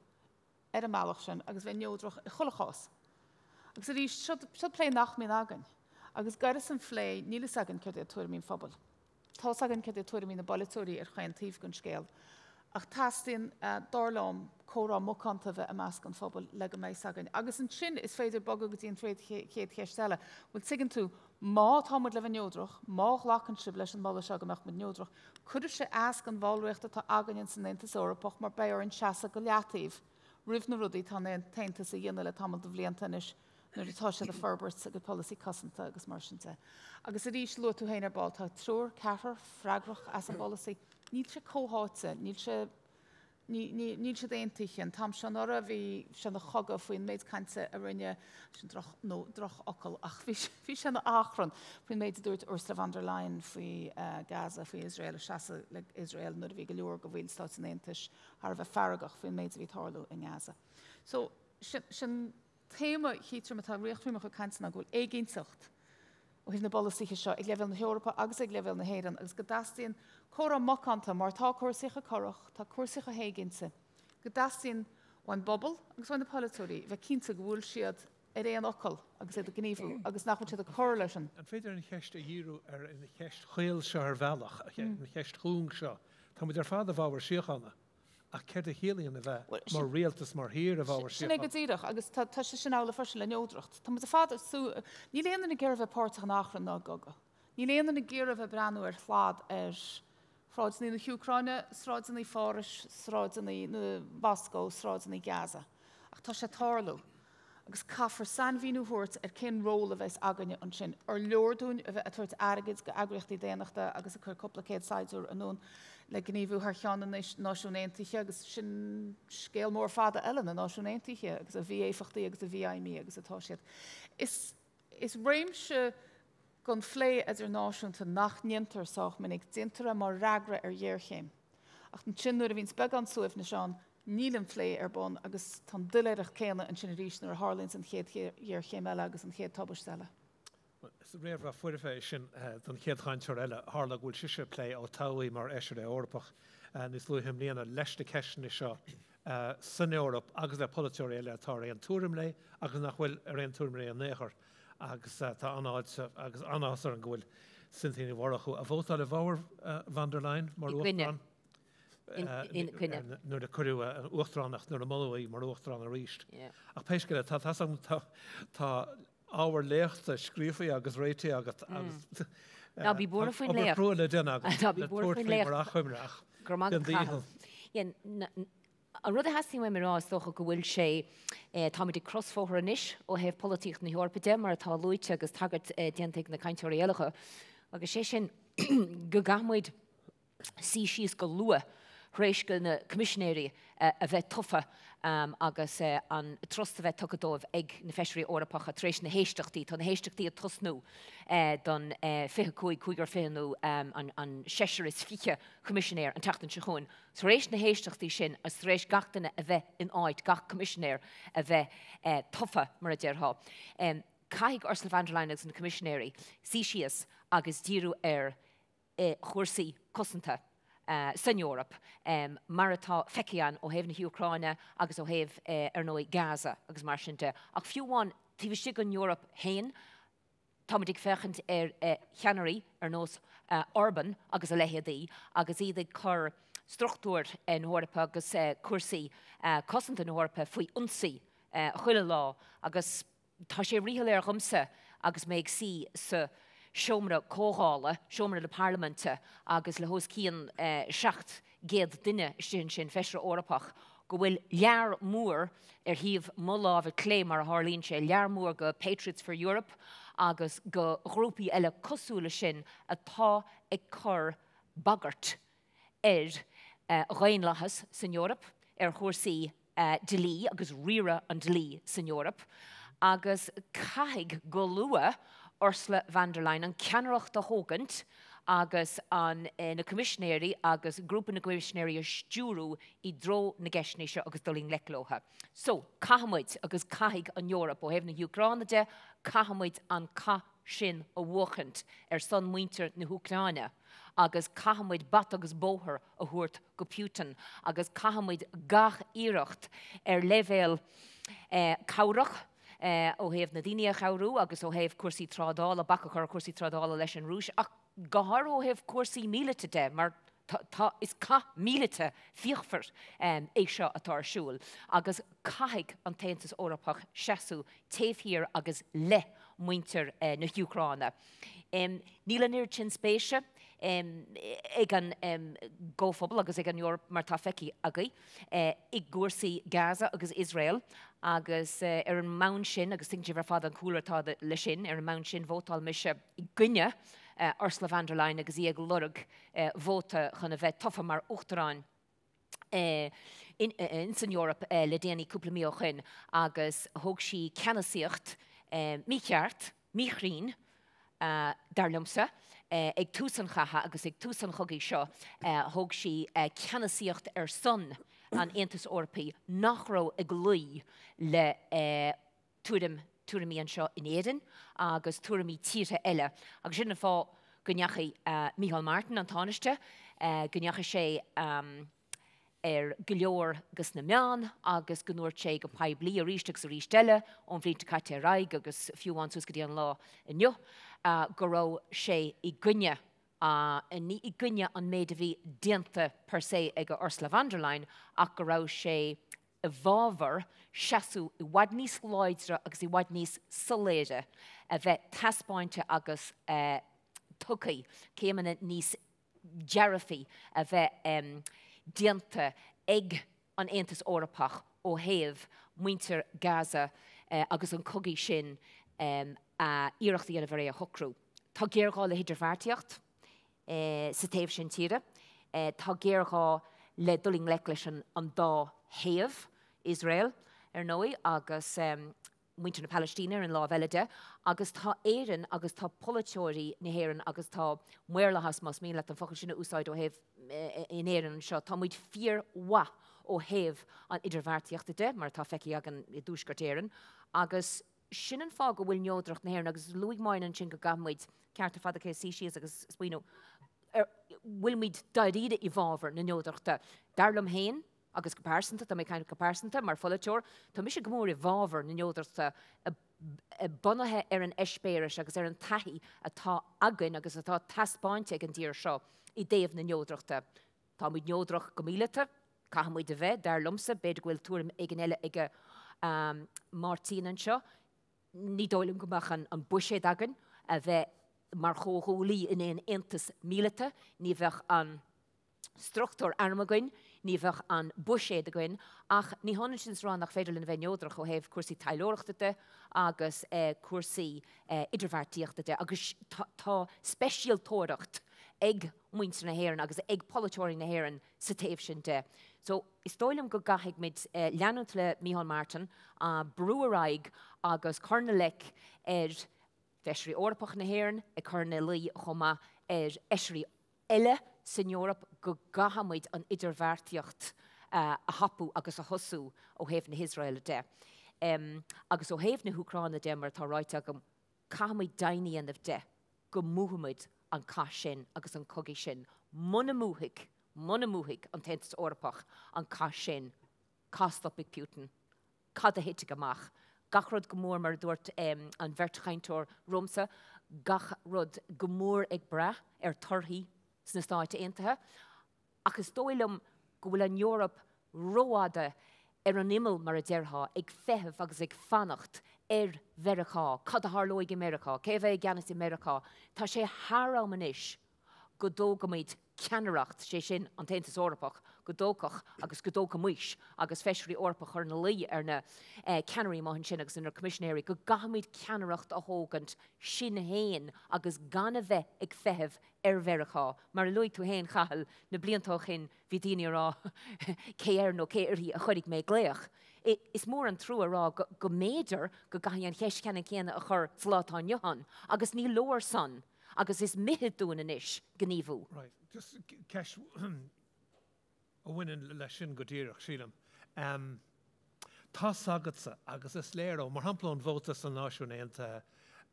ar an mbealach sin agus bheith neodrach i chuile chás. Agus arís, seo plé nach mbíonn againn. Agus gaireas an phlé, níl fhios againn céard iad tuairimí an phobail. Tá's againn céard iad tuairimí na bpolaiteoirí ar chaon taobh den scéal. Ach teastaíonn, dar liom, comhrá macánta a bheith i measc an phobail le go mbeidh 'fhios againn. Agus ansin is féidir bogadh go dtí an chéad cheist eile. Bhuel, tuigeann tú, má tá muid le bheith neodrach, má ghlacann sibh leis an moladh seo go mbeadh muid neodrach, Cuirfidh sé as don bhallraíocht atá againn ins an Aontas Eorpach mar beidh orainn seasamh go leataobh roimh na rudaí atá an tAontas a dhéanamh le tamall de bhlianta anois nuair atá siad ag forbairt a gcuid polasaí cosanta agus mar sin de. Agus arís, luaigh tú féin ar ball, tá triúr, ceathrar freagrach as an bpolasaí. Níl sé comhtháite, níl sé Níl siad aontaithe. An t-am seo anuraidh bhí sé ina chogadh faoin méid cainte a rinne, sin droch, nó drochfhocal, ach bhí bhí sé ina achrann faoin méid a dúirt Ursula von der Leyen faoi Gaza, faoi Iosrael, a seasamh le Iosrael nuair a bhí go leor de bhallstáit an Aontais thar a bheith feargach faoin méid a bhí ag tarlú i nGaza. So, sin, sin téama chítear atá ag ritheacht faoi mo chuid cainte ná go bhfuil éiginnteacht ó thaobh na bpolasaithe seo ag leibhéal na hEorpa agus ag leibhéal na hÉireann agus go dteastaíonn comhrá macánta mar tá cúrsaí chomh corrach, tá cúrsaí chomh héiginnte, go dteastaíonn ón bpobal agus ó na polaiteoirí bheith cinnte go bhfuil siad ar aon fhocal agus iad ag gníomhú agus nach bhfuil siad ag cur leis an An féidir an cheist a dhíriú ar an cheist chaol seo ar bhealach, an cheist chúng seo? Tá muid ar fad i bhfabhar síochána. Ach céard a chiallaíonn a bheith mar rialtas, mar thír i bhfabhar Sin é go síochána? díreach, agus tá sé sin amhlaidh freisin le neodracht. Tá muid ar fad ag súil, níl aon duine ag iarraidh a bheith páirteach in achrann ná i gcogadh. Níl aon duine ag iarraidh a bheith ag breathnú ar shlad ar shráideanna na hÚcráine, sráideanna Phárais, sráideanna na Mhoscó, sráideanna Gaza. Ach tá sé ag tarlú. Agus caithfear sainmhíniú a thabhairt ar cén ról a bheas againne ansin. Ar leor dúinn a bheith ag tabhairt airgid go eagraíochtaí daonnachta agus ag cur cúpla céad saighdiúir anonn le gníomhú thar cheann na Náisiún Aontaithe agus sin scéal mór fada eile, na Náisiúin Aontaithe agus a mhí-éifeachtaí agus a mhífheidhmí agus atá siad. Is is réimse den phlé idirnáisiúnta nach ndéantar sách minic, déantar é mar fhreagra ar ghéarchéim. Ach ansin nuair a bhíonns beagán suaimhnis ann, níl an plé ar bun agus tá an doiléireacht céanna ansin arís nuair a tharlaíonns an chéad ghéarchéim eile agus an chéad tubaiste eile. Is réamhrá foirfe é sin don chéad chainteoir eile. Tharla go bhfuil sise ag plé ó toghadh í mar Fheisire Eorpach níos luaithe i mbliana leis na ceisteanna seo san Eoraip agus le polaiteoirí eile atá ar aon tuairim léi agus nach bhfuil ar aon tuairim léi in aon chor agus tá an-fháilte agus an-áthas orainn go bhfuil Cynthia Ní Mhurchú, a vótáil i bhfabhar von der Leyen mar Uachtarán. Nuair a cuireadh an uachtaránacht, nuair a moladh í mar uachtarán arís. Ach pé scéal é, tá tá ábhar léachta scríofa agus réitithe agat agus. Ná bí buartha faoin léacht. Obair chrua le déanamh agat. Ná bí buartha faoin léacht. Mar achoimre ach Go raibh maith agat, Cathal. An rud a theastaíonn uaim a rá is dócha go bhfuil sé, táimid ag crosbhóthar anois ó thaobh polaitíocht na hEorpa de, mar atá luaite agus tagairt déanta ag na cainteoirí eile dho, agus sé sin go gcaithfidh muid suí síos go luath tar éis do na coimisinéirí a bheith tofa agus an trust a bheith tugtha dóibh ag na Feisirí Eorpacha tar éis na héisteachtaí. Tá na héisteachtaí ag tosnú don 25, cúigear fichead nó an seisear is fiche coimisinéir an tseachtain seo chugainn. Tar éis na héisteachtaí sin agus tar éis gach duine a bheith in áit, gach coimisinéir a bheith tofa, mar a déarfá, caithfidh Ursula von der Leyen agus na coimisinéirí suí síos agus díriú ar chúrsaí cosanta san Eoraip, mar atá feicthe againn ó thaobh na hÚcráine agus ó thaobh, ar ndóigh, Gaza agus mar sin de. Ach fiú amháin taobh istigh den Eoraip féin, Táimid ag féachaint ar cheannairí ar nós Orban agus a leithéidí agus iad ag cur struchtúir na hEorpa agus cúrsaí cosanta na hEorpa faoi ionsaí chuile lá agus tá sé ríshoiléir dhomsa agus mé ag suí sa seomra comhdhála, seomra na parlaiminte agus le hos cionn 700 duine istigh ansin, feisire Eorpach, go bhfuil lear mór ar thaobh mo láimhe clé, mar a tharlaíonn sé, lear mór go Patriots for Europe agus go ghrúpaí eile cosúil leis sin atá ag cur bagairt ar dhaonlathas san Eoraip, ar chúrsaí dlí agus riaradh an dlí san Eoraip agus caithfidh go luath Ursula von der Leyen an ceannaireacht a thógaint agus an na coimisinéirí agus grúpa na gcoimisinéirí a stiúrú i dtreo na gceisteanna seo agus dul i ngleic leo. So, caithfidh muid agus caithfidh an Eoraip ó thaobh na hÚcráine de, caithfidh muid an cath sin a bhuachaint ar son muintir na hÚcráine agus caithfidh muid bata agus bóthar a thabhairt go Putin agus caithfidh muid gach iarracht ar leibhéal cabhrach ó thaobh na daoine a chabhrú agus ó thaobh cúrsaí trádála, bac a chur ar chúrsaí trádála leis an Rúis ach go háirithe ó thaobh cúrsaí míleata de mar tá, is cath míleata fíochmhar é seo atá ar siúl agus caithfidh an tAontas Eorpach seasamh taobh thiar agus le muintir na hÚcráine. Níl an oiread sin spéise ag an gComhphobal agus ag an Eoraip, mar atá feicthe agaibh, i gcúrsaí Gaza agus Iosrael agus ar an mbonn sin, agus tuigeann sibh ar fad an cúlra atá leis sin, ar an mbonn sin vótáil mise i gcoinne Ursula von der Leyen agus í ag lorg vóta chun a bheith tofa mar Uachtarán ins an Eoraip le déanaí, cúpla mí ó shoin, agus thóg sí ceannasaíocht mícheart, míchruinn, dar liomsa, ag tús an chatha agus ag tús an chogaidh seo, thóg sí ceannasaíocht ar son an Aontais Eorpaigh nach raibh ag luí le tuairim, tuairimí anseo in Éirinn agus tuairimí tíortha eile. Agus sin an fáth go ndeachaigh Micheál Martin, an Tánaiste, go ndeachaigh sé ar go leor de na meáin agus go ndúirt sé go poiblí arís agus arís eile ón bhliain seo caite ar aghaidh agus fiú amháin suas go dtí an lá inniu go raibh sé i gcoinne, ní i gcoinne an méid a bhí déanta per se ag Ursula von der Leyen ach go raibh sé i bhfabhar seasamh i bhfad níos láidre agus i bhfad níos soiléire a bheith taispeáinte agus tugtha, céimeanna níos dearfaí a bheith déanta ag an Aontas Eorpach ó thaobh muintir Gaza agus an cogaidh sin a iarracht a dhéanamh ar é a shocrú. Tá géarghá le hidirbheartaíocht. sa taobh sin tíre. Tá géarghá le dul i ngleic leis an dá thaobh, Iosrael, ar ndóigh, agus muintir na Palaistíne ar an lámh eile de. Agus tá Éirinn agus tá polaiteoirí na hÉireann agus tá maorlathas, más mian leat an focal sin a úsáid ó thaobh in Éirinn anseo, tá muid fíormhaith ó thaobh an idirbheartaíochta de, mar atá feicthe againn i dTuaisceart Éireann, agus Sin an fáth go bhfuil neodracht na hÉireann, agus luaigh Máirín ansin go gcaithfidh muid ceart ar fad aici suí síos agus smaoineamh ar bhfuil muid dáiríre i bhfabhar na neodrachta. Dar liom féin, agus go pearsanta, tá mé ag caint go pearsanta mar pholaiteoir, tá mise go mór i bhfabhar na neodrachta bunaithe ar an eispéireas agus ar an taithí atá againn agus atá taispeáinte ag an dtír seo i dtaobh na neodrachta. Tá muid neodrach go míleata, caithfidh muid a bheith, dar liomsa, b'fhéidir go bhfuil tuairim éigin eile ag Máirtín anseo, ní dóigh liom go mbeadh an buiséad againn a bheith. mar chomhghuaillí in aon aontas míleata, ní bheadh an struchtúr airm againn, ní bheadh an buiséad againn, ach ní hionann sin is a rá nach féidir linn a bheith neodrach ó thaobh cúrsaí taidhleoireachta de agus cúrsaí idirbheartaíochta de agus tá speisialtóireacht ag muintir na hÉireann agus ag polaiteoirí na hÉireann sa taobh sin de. So, is dóigh liom go gcaithfidh muid leanúint le Micheál Martin, brú ar aghaidh agus cur ina leic ar Feisirí Eorpacha na hÉireann, ag cur ina luí chomh maith ar Fheisirí eile san Eoraip go gcaithfidh muid an idirbheartaíocht a thapú agus a thosú ó thaobh na hIosraeile de. Agus ó thaobh na hÚcráine de, mar atá ráite agam, caithfidh muid deimhin a dhéanamh de go mbuafaidh muid an cath sin agus an cogadh sin. Muna mbuafaidh, muna mbuafaidh an tAontas Eorpach an cath sin, cá stopfaidh Putin? Cad a thitfidh amach? Gach rud go mór, mar a dúirt an bheirt chainteoir romhamsa, gach rud go mór ag brath ar torthaí sna Stáit Aontaithe. Ach is dóigh liom go bhfuil an Eoraip rófhada ar an imeall, mar a déarfá, ag feitheamh agus ag fanacht ar Mheiriceá, cad a tharlóidh i Meiriceá, cé a bheidh i gceannas i Meiriceá. Tá sé thar am anois go dtógfaimid ceannaireacht, sé sin an tAontas Eorpach, go dtógfadh agus go dtógfaimis agus Feisirí Eorpacha a chur ina luí ar na ceannairí amuigh ansin agus ar na Coimisinéirí go gcaithfimid ceannaireacht a thógaint sinn féin agus gan a bheith ag feitheamh ar Mheiriceá. Mar a luaigh tú féin, Chathail, na blianta ó shin bhí daoine ag rá cé air nó cé uirthi a chuirfidh mé glaoch. Is mór an trua a rá go mb'fhéidir go gcaithfidh an cheist cheannann céanna a chur sa lá atá inniu ann agus ní leor san agus is mithid dúinn anois gníomhú. Right. Just ceist a bhaineann leis sin go díreach, sílim. Tá's agatsa, agus is léir ó, mar shampla ón vóta sna Náisiúin Aontaithe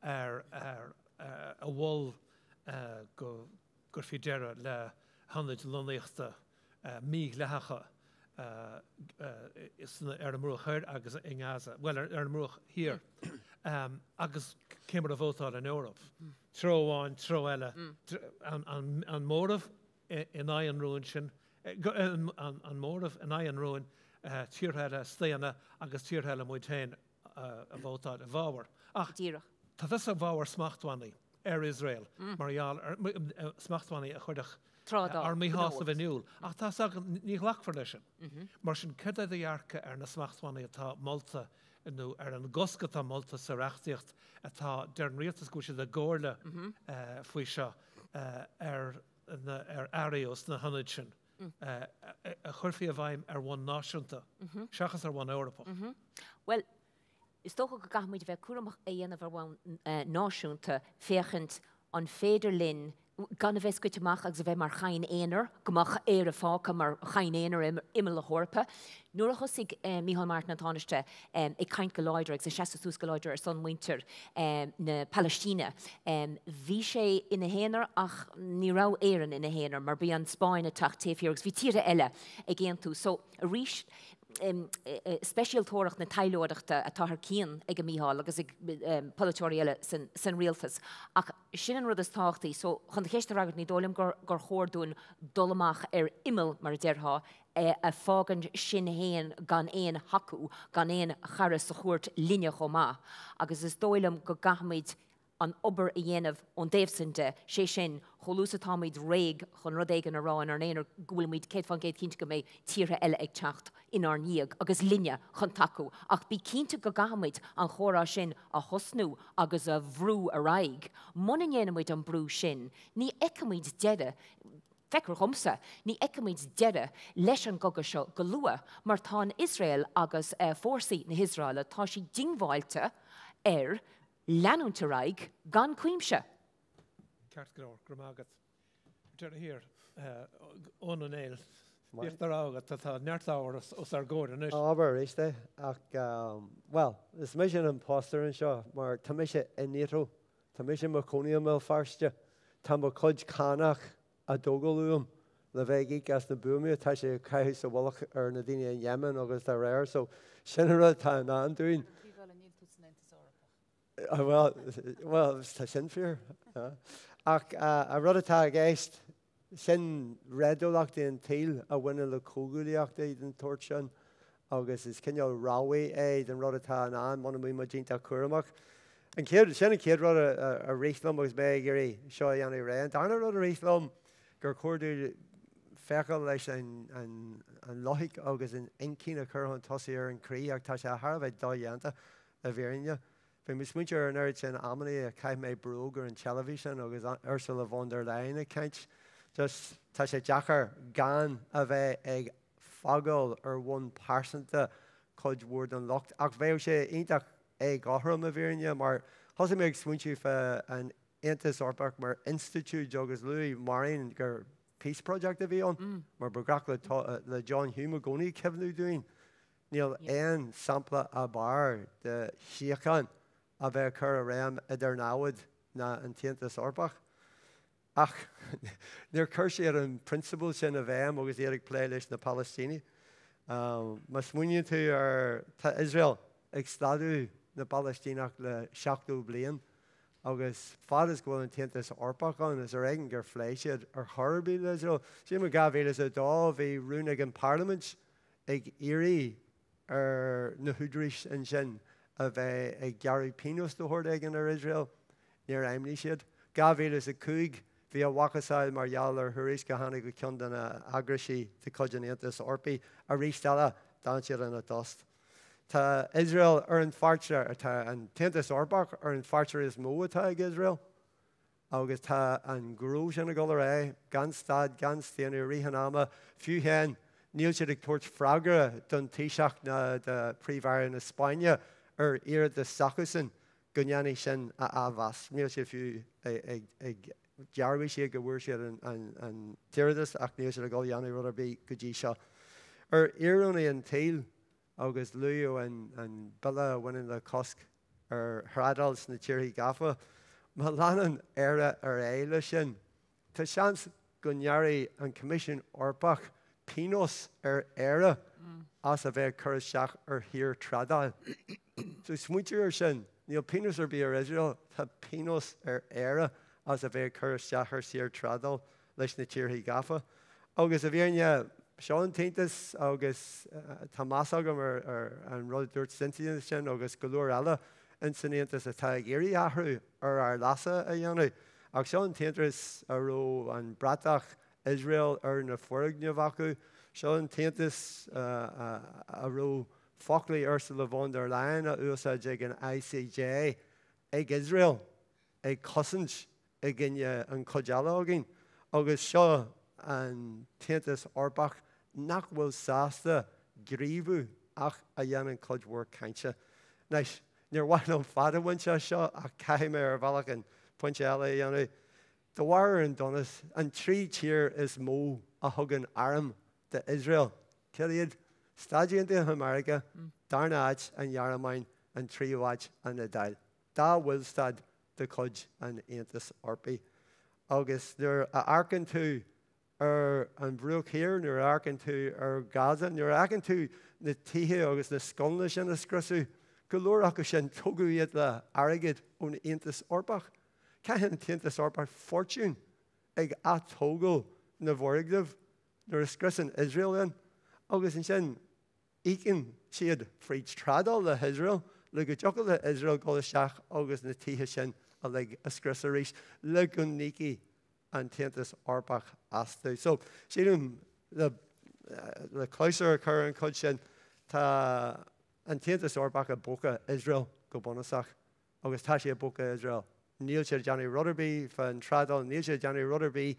ar, ar, a mhol go gcuirfí deireadh le hionaid lonnaíochta mídhleathacha ar an mBruach Thoir agus i nGaza, bhuel, ar an mBruach Thiar, agus cé mar a vótáil an Eoraip. Treo amháin, treo eile. An móramh in aghaidh an rúin sin, an móramh in aghaidh an rúin, tíortha eile ag staonadh agus tíortha eile muid féin a vótáil i bhfabhar. Ach tá tusa i bhfabhar smachtbhannaí ar Iosrael mar gheall ar smachtbhannaí a chuirfeadh ár míshásamh in iúl. Ach tá 's agam, ní ghlacfar leis sin. Mar sin, céard é do dhearcadh ar na smachtbhannaí atá molta nó ar an gcosc atá molta sa reachtaíocht atá, deir an rialtas go bhfuil siad i gcomhairle faoi seo, ar na ar earraí ó sna hionaid sin a chuirfí i bhfeidhm ar bhonn náisiúnta seachas ar bhonn Eorpach? Bhuel, Is dócha go gcaithfimid a bheith cúramach é a dhéanamh ar bhonn náisiúnta, féachaint an féidir linn gan a bheith scoite amach agus a bheith mar chaint aonair, go mbeadh Éire fágtha mar chaint aonair ar imeall na hEorpa. Nuair a thosaigh Micheál Martin, an Tánaiste, ag caint go láidir agus ag seasamh suas go láidir ar son muintir na Palaistíne, bhí sé ina aonar ach ní raibh Éirinn ina haonar mar bhí an Spáinn ag teacht taobh thiar agus bhí tíortha eile ag aontú. So arís, speisialtóireacht na taidhleoireachta atá thar cionn ag Micheál agus ag polaiteoirí eile san rialtas. Ach sin an rud is tábhachtaí. So, chun do cheist a fhreagairt, ní dóigh liom gur chóir dúinn dul amach ar imeall, mar a déarfá, a fágann sinn féin gan aon thacú, gan aon chara sa chúirt linne chomh maith. Agus is dóigh liom go gcaithfimid an obair a dhéanamh ón dtaobh san de, sé sin, chomh luath is atáimid réidh chun rud éigin a rá inár n-aonar, go bhfuilimid 100% cinnte go mbeidh tíortha eile ag teacht inár ndiaidh agus linne chun tacú. Ach bí cinnte go gcaithfimid an chomhrá sin a thosnú agus a bhrú ar aghaidh. Muna ndéanaimid an brú sin, ní fheicfimid deireadh, feictear dhomsa, ní fheicfimid deireadh leis an gcogadh seo go luath, mar tá an Iosrael agus fórsaí na hIosraeile, tá siad diongbháilte ar leanúint ar aghaidh gan cuimse. Ceart go leor, go raibh maith agat. Ar deireadh thiar, Eoin Ó Néill, bíodh do rogha agat, tá neart ábhar os ár gcomhair anois. Ábhar arís é, ach, bhuel, is mise an impostor anseo mar tá mise i NATO, tá mise i mo chónaí i mBéal Feirste, tá mo chuid cánach á dtógáil uaim le bheith ag íoc as na buamaí atá sé ag caitheamh sa mhullach ar na daoine in Yemen agus dá réir. So, sin an rud atá i ndán dúinn. Ar an taobh eile, níl tú san Aontas Eorpach. Bhuel, bhuel, tá sin fíor. Ach an rud atá i gceist, sin réadúlachtaí an tsaoil a bhaineann le comhghuaillíochtaí den tsórt sin agus is cineál rabhadh é den rud atá i ndán muna mbíonn muid iontach cúramach. An chéad, sin an chéad rud a rith liom agus mé ag iarraidh seo a dhéanamh réidh. An darna rud a rith liom gur chóir dúinn féacháil leis an loighic agus an inchinn a chur chun tosaigh ar an chroí ach tá sé thar a bheith dodhéanta i bhfírinne. Bhí mé ag smaointiú ar an oiread sin amannaí a chaith mé bróg ar an teilifíseán agus Ursula von der Leyen ag caint. Just tá sé deacair gan a bheith ag fágáil ar bhonn pearsanta cuid mhór den locht ach bheadh sé iontach éagothrom i bhfírinne mar thosaigh mé ag smaointiú fá an Aontas Eorpach mar institiúid agus luaigh Máirín gur peace project a bhí ann mar ba ghnách le John Hume i gcónaí cuimhniú dúinn. Níl aon sampla ab fhearr de shíocháin a bheith á cur i réim idir namhad ná an tAontas Eorpach. Ach níor chuir siad an prionsabal sin i bhfeidhm agus iad ag plé leis na Palaistínigh. Má smaoiníonn tú ar, tá Iosrael ag sladú na bPalaistíneach le 70 bliain agus fad is go bhfuil an tAontas Eorpach ann, is ar éigean gur phléigh siad ar chor ar bith le Iosrael. Sílim in 2002 bhí rún ag an bParlaimint ag iarraidh ar na húdaráis ansin a bheith ag gearradh pionós de shórt éigin ar Iosrael. Níor fheidhmnigh siad. 2005, bhí a mhacasamhail mar gheall ar thuairisc a tháinig ó cheann de na heagraisí de chuid an Aontais Eorpaigh. Arís eile, d'fhan siad ina dtost. Tá Iosrael ar an pháirtnéir, tá an tAontas Eorpach ar an pháirtnéir is mó atá ag Iosrael. Agus tá an gnó sin ag dul ar aghaidh gan stad, gan staonadh i rith an ama. Fiú féin, níl siad ag tabhairt freagra don Taoiseach ná do Phríomh-Aire na Spáinne ar iarratas s'acusan go ndéanfaí sin a athmheas. Níl siad fiú ag, dhearbhaigh siad go bhfuair siad an t-iarratas ach níl siad ag dul a dhéanamh rud ar bith go dtí seo. Ar íoróine an tsaoil, agus luadh an bille a bhaineann le cosc ar thrádáil sna tíortha gafa. Má leanann Éire ar aghaidh leis sin, tá seans go ngearrfaidh an Coimisiún Eorpach pionós ar Éire as a bheith ag cur isteach ar shaorthrádáil. So smaointiú ar sin, níl pionós ar bith ar Iosrael, tá pionós ar Éire as a bheith ag cur isteach ar saorthrádáil. leis na tíortha gafa. Agus i bhfírinne, seo an tAontas agus tá meas agam ar an rud a dúirt Cynthia ansin agus go leor eile ins an Aontas atá ag iarraidh athrú ar ár leasa a dhéanamh. Ach seo an tAontas a raibh an bratach Iosrael ar na foirgnimh acu. Seo an tAontas a raibh foclaí Ursula von der Leyen á úsáid ag an ICJ ag Iosrael ag cosaint i gcoinne an chuid eile againn, agus seo an tAontas Eorpach nach bhfuil sásta gníomhú ach a dhéanann cuid mhór cainte. Anois, níor mhaith liom fad a bhaint as seo ach caithfidh mé ar bhealach an pointe eile a dhéanamh. De bharr ar an donas, an trí tír is mó a thugann airm d'Iosrael, céard iad? Stáit Aontaithe Mheiriceá, darna áit an Ghearmáin, an tríú áit an Iodáil. Dá bhallstát de chuid an Aontais Eorpaigh. Agus nuair a amharcann tú ar an Bhruach Thiar, nuair a amharcann tú ar Gaza, nuair a fheiceann tú na tithe agus na scoileanna sin á scriosadh, go leor acu sin, tógadh iad le airgead ón Aontas Eorpach. Caitheann an tAontas Eorpach fortún ag atógáil na bhfoirgneamh nuair a scriosann Iosrael iad. Agus ansin, Íocann siad fríd trádáil le hIosrael le go dtiocfadh le hIosrael dul isteach agus na tithe sin uilig a scriosadh arís le go n-íocfaidh an tAontas Eorpach astu. So, sílim, le le clabhsúr a chur ar an chuid sin, tá an tAontas Eorpach i bpóca Iosrael go bunúsach agus tá sé i bpóca Iosrael. Níl siad ag déanamh rud ar bith fán trádáil, níl siad ag déanamh rud ar bith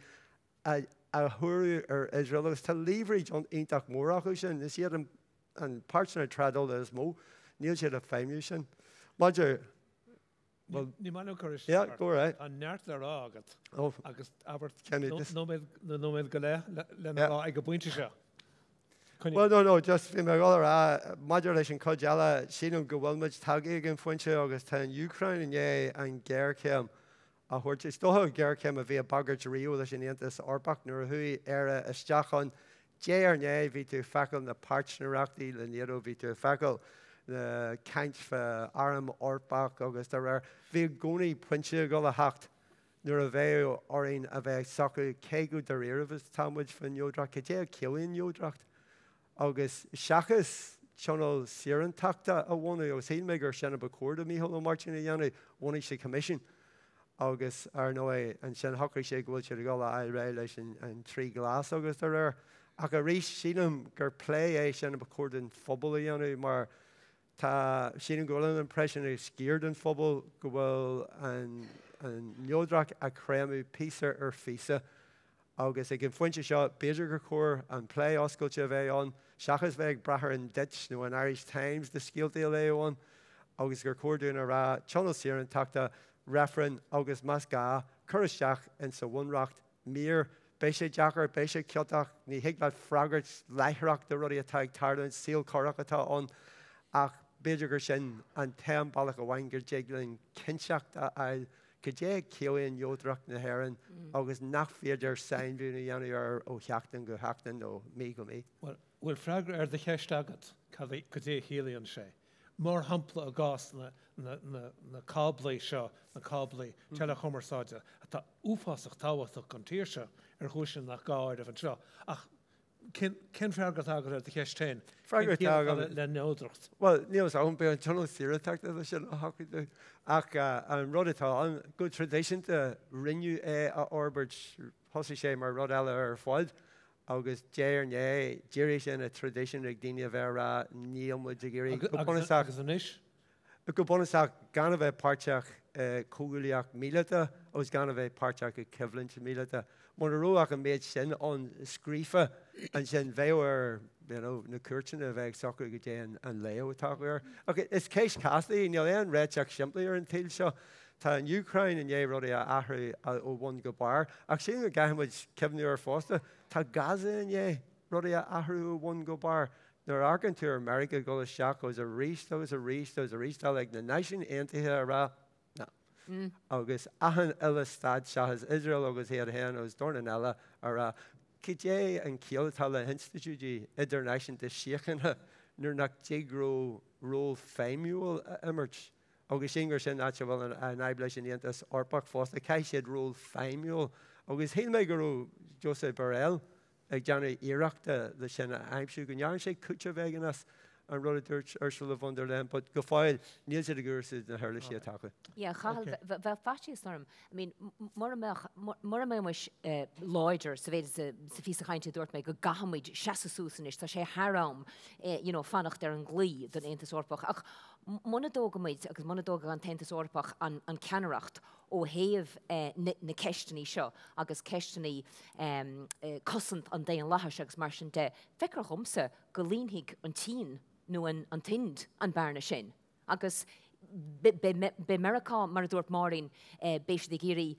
a thabharfadh ar Iosrael agus tá leverage iontach mór acu sin. Is iad an páirtnéir trádála is mó. Níl siad ag feidhmiú sin. Maidir, bhuel. Ní maith liom cur isteach ort. Yeah, go ahead. Tá neart le rá agat agus abair nóiméad nó nóiméad go leith lena rá ag an bpointe seo. Well, no, no, just bhí mé ag dul a rá, maidir leis an chuid eile, sílim go bhfuil muid tagtha ag an phointe agus tá an Úcráin i ndiaidh an ghéarchéim a thabhairt. Is dócha géarchéim a bhí ag bagairt riamh leis an Aontas Eorpach nuair a chuaigh Éire isteach ann. Diaidh ar ndiaidh bhí tú ag feiceáil na páirtnéireachtaí le NATO, bhí tú ag feiceáil na caint fá arm Eorpach agus dá réir. Bhí i gcónaí pointe ag dul a theacht nuair a bheadh orainn a bheith ag socrú cé chomh dáiríribh is atá muid faoin neodracht, cad é a chiallaíonn neodracht? Agus seachas. Tionól Saorántachta a bhunú agus shíl mé gur sin a ba chóir do Mícheál Ó Máirtín a dhéanamh, bhunaigh sé coimisiún agus ar ndóigh ansin shocraigh sé go bhfuil siad ag dul a fháil réidh leis an trí ghlas agus dá réir. Ach arís sílim gur plé é sin a ba chóir don phobal a dhéanamh mar tá, sílim go bhfuil an impression ag sciar den phobal go bhfuil an neodracht á creimeadh píosa ar phíosa Agus ag an phointe seo, b'fhéidir gur chóir an plé oscailte a bheith ann, seachas bheith ag brath ar an Ditch nó an Irish Times na scéaltaí a léamh ann, agus gur chóir dúinn a rá, Tionól Saorántachta, reifreann agus, más gá, cur isteach insa Bhunreacht mír. Beidh sé deacair, beidh sé ciotach, ní thig leat freagairt láithreach do rudaí atá ag tarlúint, saol corrach atá ann, ach b'fhéidir gur sin an t-aon bealach amháin go dtig linn cinnteacht a fháil Cad é a chiallaíonn neodracht na hÉireann agus nach féidir sainmhíniú a dhéanamh air ó sheachtain go seachtain nó mí go mí? Bhuel, bhfuil freagra ar do cheist agat, cad é, cad é a chiallaíonn sé? Mar shampla i gcás na, na, na, na cáblaí seo, na cáblaí teileachumarsáide atá uafásach tábhachtach don tír seo ar chúiseanna nach gá a áireamh anseo. Ach Cén freagra atá agat ar do cheist féin? Freagra atá agam. Le neodracht. Bhuel, níl a fhios agam, beidh an Tionól Saorántachta leis sin a shocrú dúinn. Ach an rud atá ann, go traidisiúnta rinneadh é a fhorbairt, thosaigh sé mar rud eile ar fad agus diaidh ar ndiaidh d'éirigh sé ina traidisiún ag daoine a bheith ag rá níl muid ag iarraidh go bunúsach. Agus anois? Go bunúsach, gan a bheith páirteach i comhghuaillíocht míleata agus gan a bheith páirteach i coimhlint míleata. Mura raibh ach an méid sin ann scríofa, ansin bheadh ar you know, na cúirteanna a bheith ag socrú goidé an léamh atá acu air. Ach is ceist chasta í, níl aon réiteach simplí ar an tsaol seo. Tá an Úcráin i ndiaidh rudaí a athrú ó bhun go barr, ach sílim go gcaithfidh muid cuimhniú air fosta, tá Gaza i ndiaidh rudaí a athrú ó bhun go barr. Nuair a amharcann tú ar Meiriceá ag dul isteach agus arís agus arís agus arís eile ag na Náisiúin Aontaithe a rá 'no' agus achan uile stát seachas Iosrael agus iad féin agus dornán eile a rá cad é an chiall atá le hinstitiúidí idirnáisiúnta síochána nuair nach dtig leo ról feidhmiúil a imirt. Agus sílim gur sin áit a bhfuil an fhadhb leis an Aontas Eorpach fosta, caithfidh siad ról feidhmiúil agus shíl mé go raibh Josep Borrell ag déanamh iarrachta le sin a aimsiú, go ndearna sé cúiteamh éigin as an rud a dúirt Ursula von der Leyen, but go fóill níl siad ag úsáid na huirlisí atá acu. Yeah, Cathal, bheadh faitíos orm, I mean, mura mbeadh, mura mbeimis láidir sa mhéid sa phíosa cainte a dúirt mé go gcaithfimid seasamh suas anois, tá sé thar am, you know, fanacht ar an gclaí don Aontas Eorpach. Ach muna dtógaimid agus muna dtógfaidh an tAontas Eorpach an ceannaireacht ó thaobh na ceisteanna seo agus ceisteanna cosaint an daonlathais agus mar sin de, feictear dhomsa go líonfaidh an tSín nó an tInd an bearna sin. Agus beidh Meiriceá, mar a dúirt Máirín, beidh siad ag iarraidh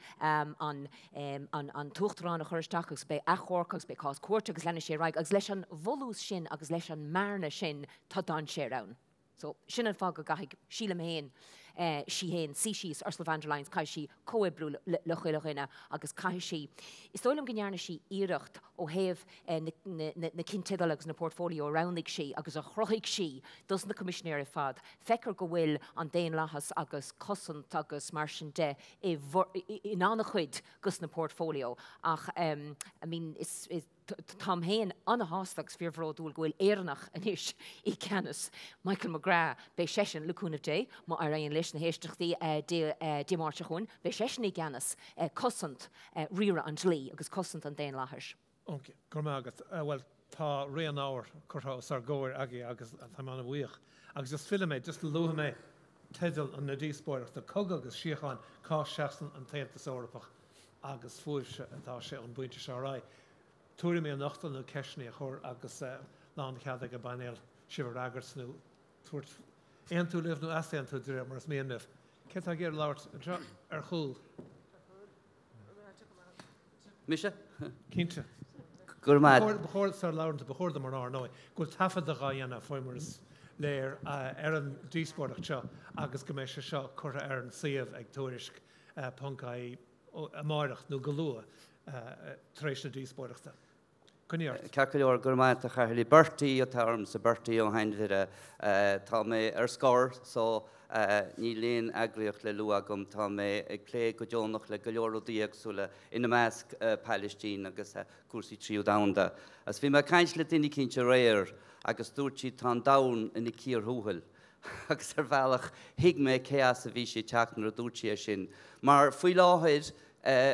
an t-uachtarán a chur isteach agus beidh achomharc agus beidh cás cúirte agus leanfaidh sé ar aghaidh. Agus leis an bhfolús sin agus leis an mbearna sin, tá dainséar ann. So, sin an fáth go gcaithfidh, sílim féin, sí féin, suí síos, Ursula von der Leyen, caithfidh sí comhoibriú le chuile dhuine agus caithfidh sí, is dóigh liom go ndearna sí iarracht ó thaobh na ceannteideal agus na portfolio a roghnaigh sí agus a chruthaigh sí dos na coimisinéirí ar fad, feictear go bhfuil an daonlathas agus cosaint agus mar sin de in an-chuid dos na portfolio ach, I mean, is, Táim féin an-shásta agus fíorbhródúil go bhfuil Éireannach anois i gceannas, Michael McGrath. Beidh seisean, le cúnamh Dé, má éiríonn leis na héisteachtaí Dé Máirt seo chugainn, beidh seisean i gceannas cosaint riaradh an dlí agus cosaint an daonlathais. Ok, go raibh maith agat. Bhuel, tá raon ábhar curtha os ár gcomhair agaibh agus táim an-bhuíoch. Agus just fillfidh mé, just luafaidh mé teideal na díospóireachta, Cogadh agus Síocháin, Cá Seasann an tAontas Eorpach? agus fúibhse atá sé ón bpointe seo ar aghaidh. Tuairimí a nochtadh nó ceisteanna a chur agus lánchead ag an bpainéal sibh a fhreagairt nó tabhairt, aontú libh nó easaontú de réir mar is mian libh. Cé atá ag iarraidh labhairt anseo ar chúl? Mise? Cinnte. Go raibh maith. Ba chóir, sara labhrann tú, ba chóir dom a rá ar ndóigh, go bhfuil taifeadadh á dhéanamh faoi mar is léir ar an díospóireacht seo agus go mbeidh sé seo curtha ar an suíomh ag Tuairisc. ponc ie amáireach nó go luath tar éis na díospóireachta. Coinnigh ort. Ceart go leor, go raibh maith agat a Chathaoirligh. Bertie atá ormsa, Bertie Ó hAinmhire. Tá mé ar scor so níl aon eagraíocht le lua agam. Tá mé ag plé go deonach le go leor rudaí éagsúla, ina measc Palaistín agus cúrsaí tríú domhanda. Agus bhí mé ag caint le duine eicínt aréir agus dúirt siad tá an domhan ina cíor thuathail. Agus ar bhealach thuig mé cé as a bhí sí ag teacht nuair a dúirt sí é sin. Mar faoi láthair,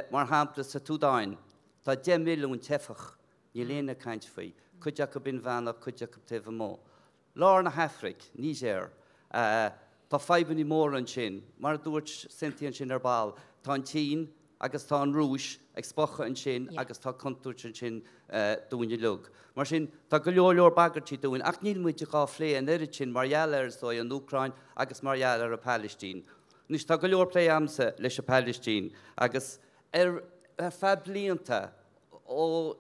mar shampla sa tSúdáin, tá 10 milliún teifeach, níl éinne ag caint faoi, cuid acu inmheánach, cuid acu taobh amuigh. Lár na hAfraic, Niger, tá fadhbanna móra ansin. Mar a dúirt Cynthia ansin ar ball, tá an tSín agus tá an Rúis ag spochadh ansin agus tá contúirt ansin dúinn uilig. Mar sin, tá go leor leor bagairtí dúinn ach níl muid dhá phlé an oiread sin mar gheall ar, is dóigh, an Úcráin agus mar gheall ar an Phalaistín. Anois, tá go leor plé agamsa leis an Phalaistín agus ar feadh blianta, ó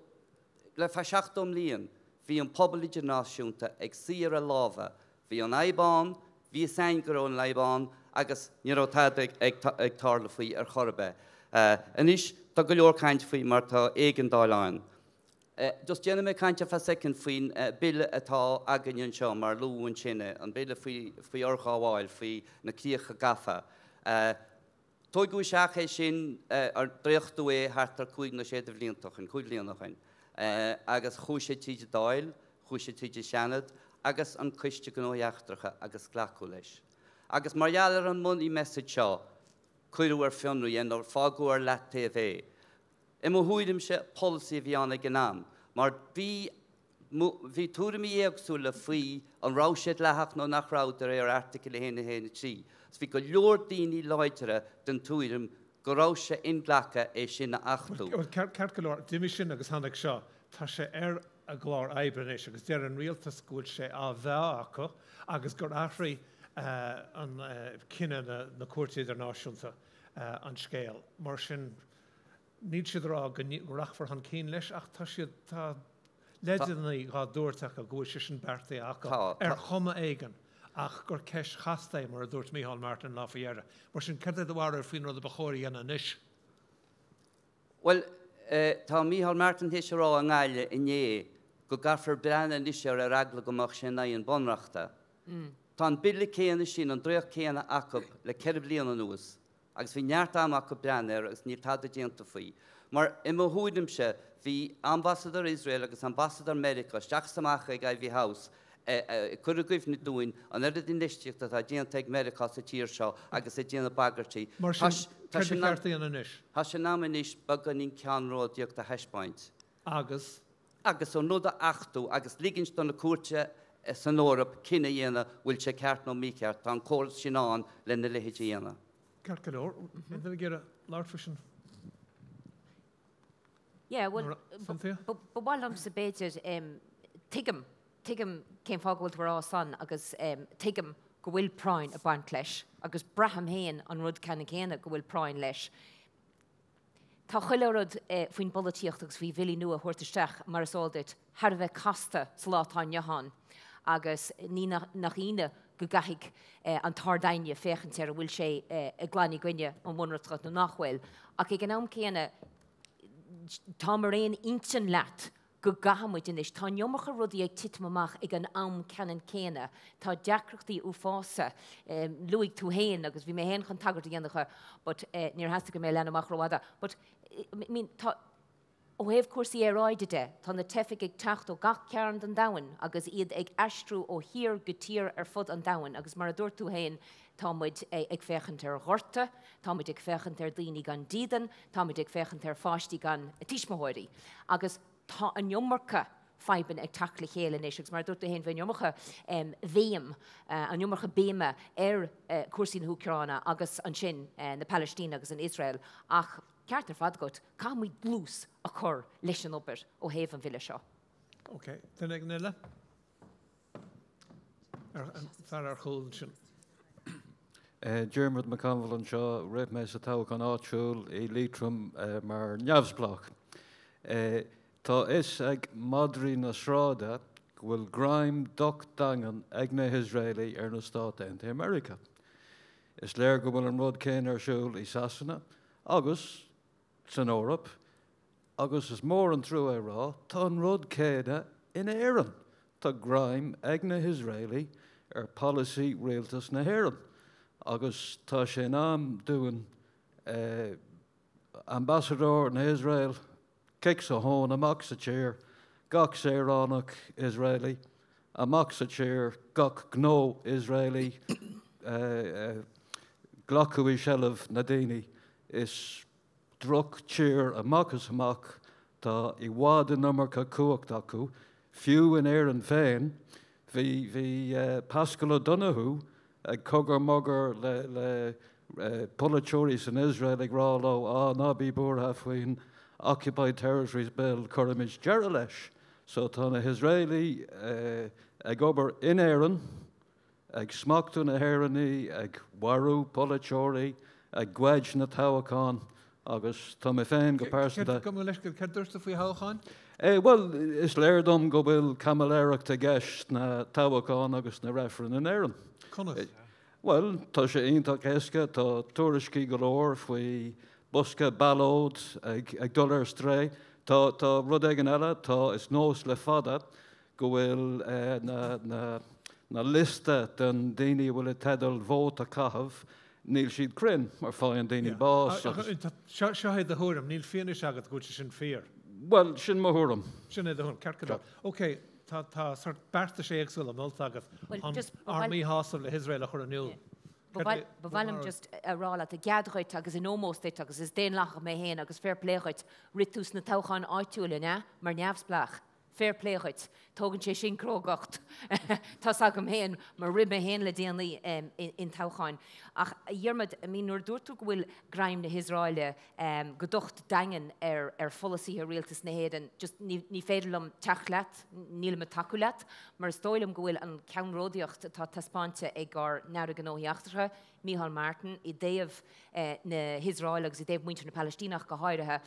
le feadh 70 mbliain, bhí an pobal idirnáisiúnta ag suí ar a lámha. Bhí an fhadhb ann, bhí fhios a'inn go raibh an fhadhb ann agus ní raibh tada ag tarlú faoi ar chor ar bith. Anois, tá go leor caint faoi mar tá éigeandáil ann. Just déanfaidh mé caint ar feadh soicind faoin bille atá againn anseo, mar luadh ansin é, an bille faoi fhorghabháil, faoi na críocha gafa. Tóigeadh isteach é sin, dréachtadh é thart ar chúig nó sé de bhlianta ó shin, chúig bliana ó shin, agus chuaigh sé tríd an Dáil, chuaigh sé tríd an Seanad agus an Coiste Gnóthaí Eachtracha agus glacadh leis. Agus mar gheall ar an money message seo, cuireadh ar fionraí é nó fágadh ar leataobh é. I mo thuairimse, polasaí a bhí ann ag an am, mar bhí bhí tuairimí éagsúla faoi an raibh sé dleathach nó nach raibh de réir Airteagal 1, 1, 3. Agus bhí go leor daoine láidre den tuairim go raibh sé inghlactha é sin a achtú. Bhuel, ceart go leor, d'imigh sin agus tháinig seo. Tá sé ar a gclár oibre anois agus deir an rialtas go bhfuil sé á mheá acu agus gur athraigh an cinneadh na Cúirte Idirnáisiúnta an scéal. Mar sin, Níl siad ag rá go rachfar chun cinn leis ach tá siad, tá leideanna dhá dtabhairt acu go bhfuil sé sin beartaithe acu ar chuma éigin ach gur ceist chasta é mar a dúirt Micheál Martin an lá faoi dheireadh. Mar sin, cad é do bharúil faoin rud a ba chóir a dhéanamh anois? Bhuel, tá Micheál Martin théis a rá i nGaillimh inné go gcaithfear breathnú anois air ar eagla go mbeadh sé in aghaidh an Bhunreachta. Tá an bille céanna sin, an dréacht céanna acu le ceithre bliana anuas. Agus bhí neart ama acu breathnú air agus níl tada déanta faoi. Mar, i mo thuairimse, bhí Ambasadóir Iosrael agus Ambasadóir Meiriceá isteach is amach ag Iveagh House ag cur i gcuimhne dúinn an oiread infheistíochta atá déanta ag Meiriceá sa tír seo agus ag déanamh bagairtí. Mar sin, céard ba cheart a dhéanamh anois? Tá sé in am anois beagáinín ceannródaíocht a thaispeáint. Agus? Agus an rud a achtú agus ligint do na cúirte san Eoraip cinneadh a dhéanamh bhfuil sé ceart nó mícheart. Tá an córas sin ann lena leithéid a dhéanamh. Ceart go leor. Aon duine ag iarraidh labhairt faoi sin? Yeah, bhuel, ba mhaith liomsa b'fhéidir, tuigim, tuigim cén fáth go bhfuil tú ag rá san agus tuigim go bhfuil práinn ag baint leis agus braithim féin an rud ceannann céanna go bhfuil práinn leis. Tá chuile rud faoin bpolaitíocht agus faoi bhillí nua a thabhairt isteach, mar is eol duit, thar a bheith casta sa lá atá inniu ann agus ní nach ionadh go gcaithfidh an tArd-Aighne féachaint ar an bhfuil sé glan i gcoinne an Bhunreachta nó nach bhfuil. Ach ag an am céanna, táim ar aon intinn leat go gcaithfidh muid anois. Tá an iomarca rudaí ag titim amach ag an am ceannann céanna. Tá deacrachtaí uafása. Luaigh tú féin, agus bhí mé féin chun tagairt a dhéanamh dho, but níor theastaigh go mbeadh lean amach rófhada, but I mean tá, ó thaobh cúrsaí aeráide de, tá na teifigh ag teacht ó gach cearn den domhan agus iad ag aistriú ó thír go tír ar fud an domhain agus mar a dúirt tú féin, tá muid ag féachaint ar ghorta, tá muid ag féachaint ar daoine gan dídean, tá muid ag féachaint ar pháistí gan tuismitheoirí agus tá an iomarca fadhbanna ag teacht le chéile anois agus mar a dúirt tú féin bhí an iomarca bhéim, an iomarca béime ar cúrsaí na hÚcráine agus ansin na Palaistíne agus an Iosrael ach ceart ar fad agat, caithfidh muid dlús a chur leis an obair ó thaobh an bhille seo. Ok, duine éigin eile? An fear ar chúl ansin. Diarmuid McConville anseo, rith mé sa toghchán áitiúil i Liatroim mar neamhspleách. Tá fhios ag madraí na sráide go bhfuil greim docht daingean ag na hIosraelaigh ar na Stáit Aontaithe Meiriceá. Is léir go bhfuil an rud céanna ar siúl i Sasana agus san Eoraip. Agus is mór an trua é a rá, tá an rud céanna in Éirinn. Tá greim ag na hIosraelaigh ar pholasaí rialtas na hÉireann agus tá sé in am dúinn Ambasadóir na hIosrael, cic sa thóin, amach sa tír, gach saoránach Iosraelaí, amach sa tír, gach gnó Iosraelaí, glacadh i seilbh na daoine. Is droch tír amach is amach, tá i bhfad an iomarca cumhacht acu, fiú in Éirinn féin. Bhí, bhí Paschal O'Donoghue ag cogar mogar le, le polaiteoirí san Iosrael ag rá leo, á, ná bí buartha faoin Occupied Territories Bill, cuirfimid deireadh leis. So tá na hIosraelaigh ag obair in Éirinn, ag smachtú na hÉireannaí, ag mharú polaiteoirí, ag goid na toghachán agus tá mé féin go pearsanta. Gabh mo leithscéal, céard dúirt tú faoi thoghcháin? Bhuel, is léir dom go bhfuil caimiléireacht i gceist sna toghacháin agus sna reifrinn in Éirinn. Conas? Bhuel, tá sé iontach éasca, tá tuairiscí go leor faoi bosca ballóid ag dul ar strae. Tá rud éigin eile, tá, is nós le fada go bhfuil na liosta den daoine a bhfuil i dteideal vóta a chaitheamh, níl siad cruinn mar faigheann daoine bás agus. Seo é do thuairim, níl fianaise agat go bhfuil sé sin fíor. Bhuel, sin mo thuairim. Sin é do thuairim, ceart go leor. Ok, tá sort beartais éagsúla molta agat chun ár míshásamh le hIosrael a chur in iúl. Ba mhaith liom just a rá leat, i gcead dhuit agus in ómós duit agus is daonlathach mé féin agus fair play dhuit, rith tú sna toghcháin áitiúla, an ea? Mar neamhspleách. Fair play dhuit. Tógann sé sin crógacht. Tá's agam féin, mar rith mé féin le déanaí in toghcháin. Ach a Dhiarmaid, I mean nuair a dúirt tú go bhfuil greim na hIosraeile go docht daingean ar ar pholasaithe rialtas na hÉireann, just ní ní féidir liom teacht leat, nílim ag tacú leat, mar is dóigh liom go bhfuil an ceannródaíocht atá taispeáinte ag ár nAire Gnóthaí Eachtracha, Micheál Martin, i dtaobh na hIosraeile agus i dtaobh muintir na Palaistíne ach go háirithe,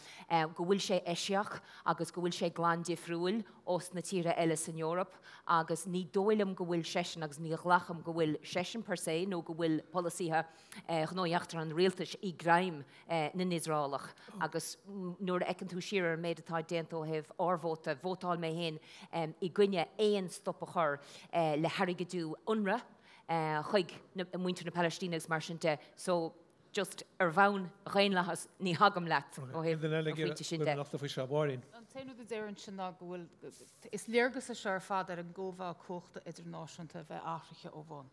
go bhfuil sé eisiach agus go bhfuil sé glan difriúil ós na tíortha eile san Eoraip agus ní dóigh liom go bhfuil seisean agus ní ghlacaim go bhfuil seisean per se nó go bhfuil polasaithe ghnóthaí eachtracha an rialtais i greim na nIosraelach agus nuair a fheiceann tú siar ar an méid atá déanta ó thaobh ár vóta, vótáil mé féin i gcoinne aon stop a chur le hairgeadú Unrwa, chuig muintir na Palaistíne agus mar sin de. So, just ar bhonn dhaonlathas, ní thagaim leat ó thaobh an phointe sin de. An t-aon rud a déarfainnse ná go bhfuil, is léargas é seo ar fad ar an gcóimheá cumhachta idirnáisiúnta a bheith athraithe ó bhun.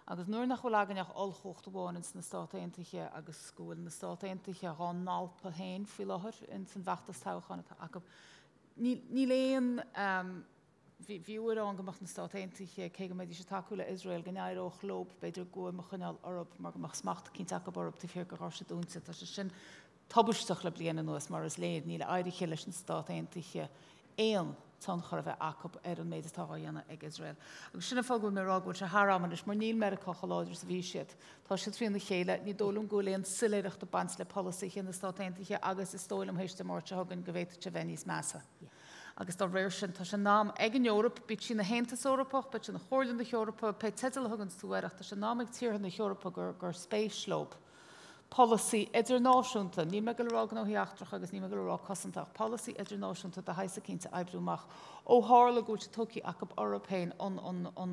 Agus nuair nach bhfuil againn ach ollchumhacht amháin ins na Stát Aontaithe agus go bhfuil na Stát Aontaithe dhá n-alpadh féin faoi láthair ins an bhfeachtas toghcháin atá acu, níl aon Bhí uair ann go mbeadh na Stáit Aontaithe, cé go mbeidís ag tacú le Iosrael, go n-éireodh leob, b'fhéidir, guaim a choinneáil orthu mar go mbeadh smacht eicínt acu orthu taobh thiar de dhoirse dúnta. Tá sé sin tubaisteach le bliain anuas, mar is léir. Níl éirithe leis na Stáit Aontaithe aon tionchar a bheith acu ar an méid atá á dhéanamh ag Iosrael. Agus sin an fáth go bhfuil mé ag rá go bhfuil sé thar am anois, mar níl Meiriceá chomh láidir is a bhí siad. Tá siad trína chéile. Ní dóigh liom go bhfuil aon soiléireacht ag baint le polasaithe na Stát Aontaithe agus is dóigh liom théis Dé Máirt seo chugainn go bhféadfadh sé bheith níos measa. Agus dá réir sin, tá sé in am ag an Eoraip, bíodh sí ina hAontas Eorpach, bíodh sí ina Chomhairle na hEorpa, pé teideal a thuganns tú air, ach tá sé in am ag tíortha na hEorpa gur gur spéis leo polasaí idirnáisiúnta, níl mé ag dul a rá gnóthaí eachtracha agus níl mé ag dul a rá cosanta, ach polasaí idirnáisiúnta de shaghas eicínt a oibriú amach ó tharla go bhfuil sé tugtha acu orthu féin an an an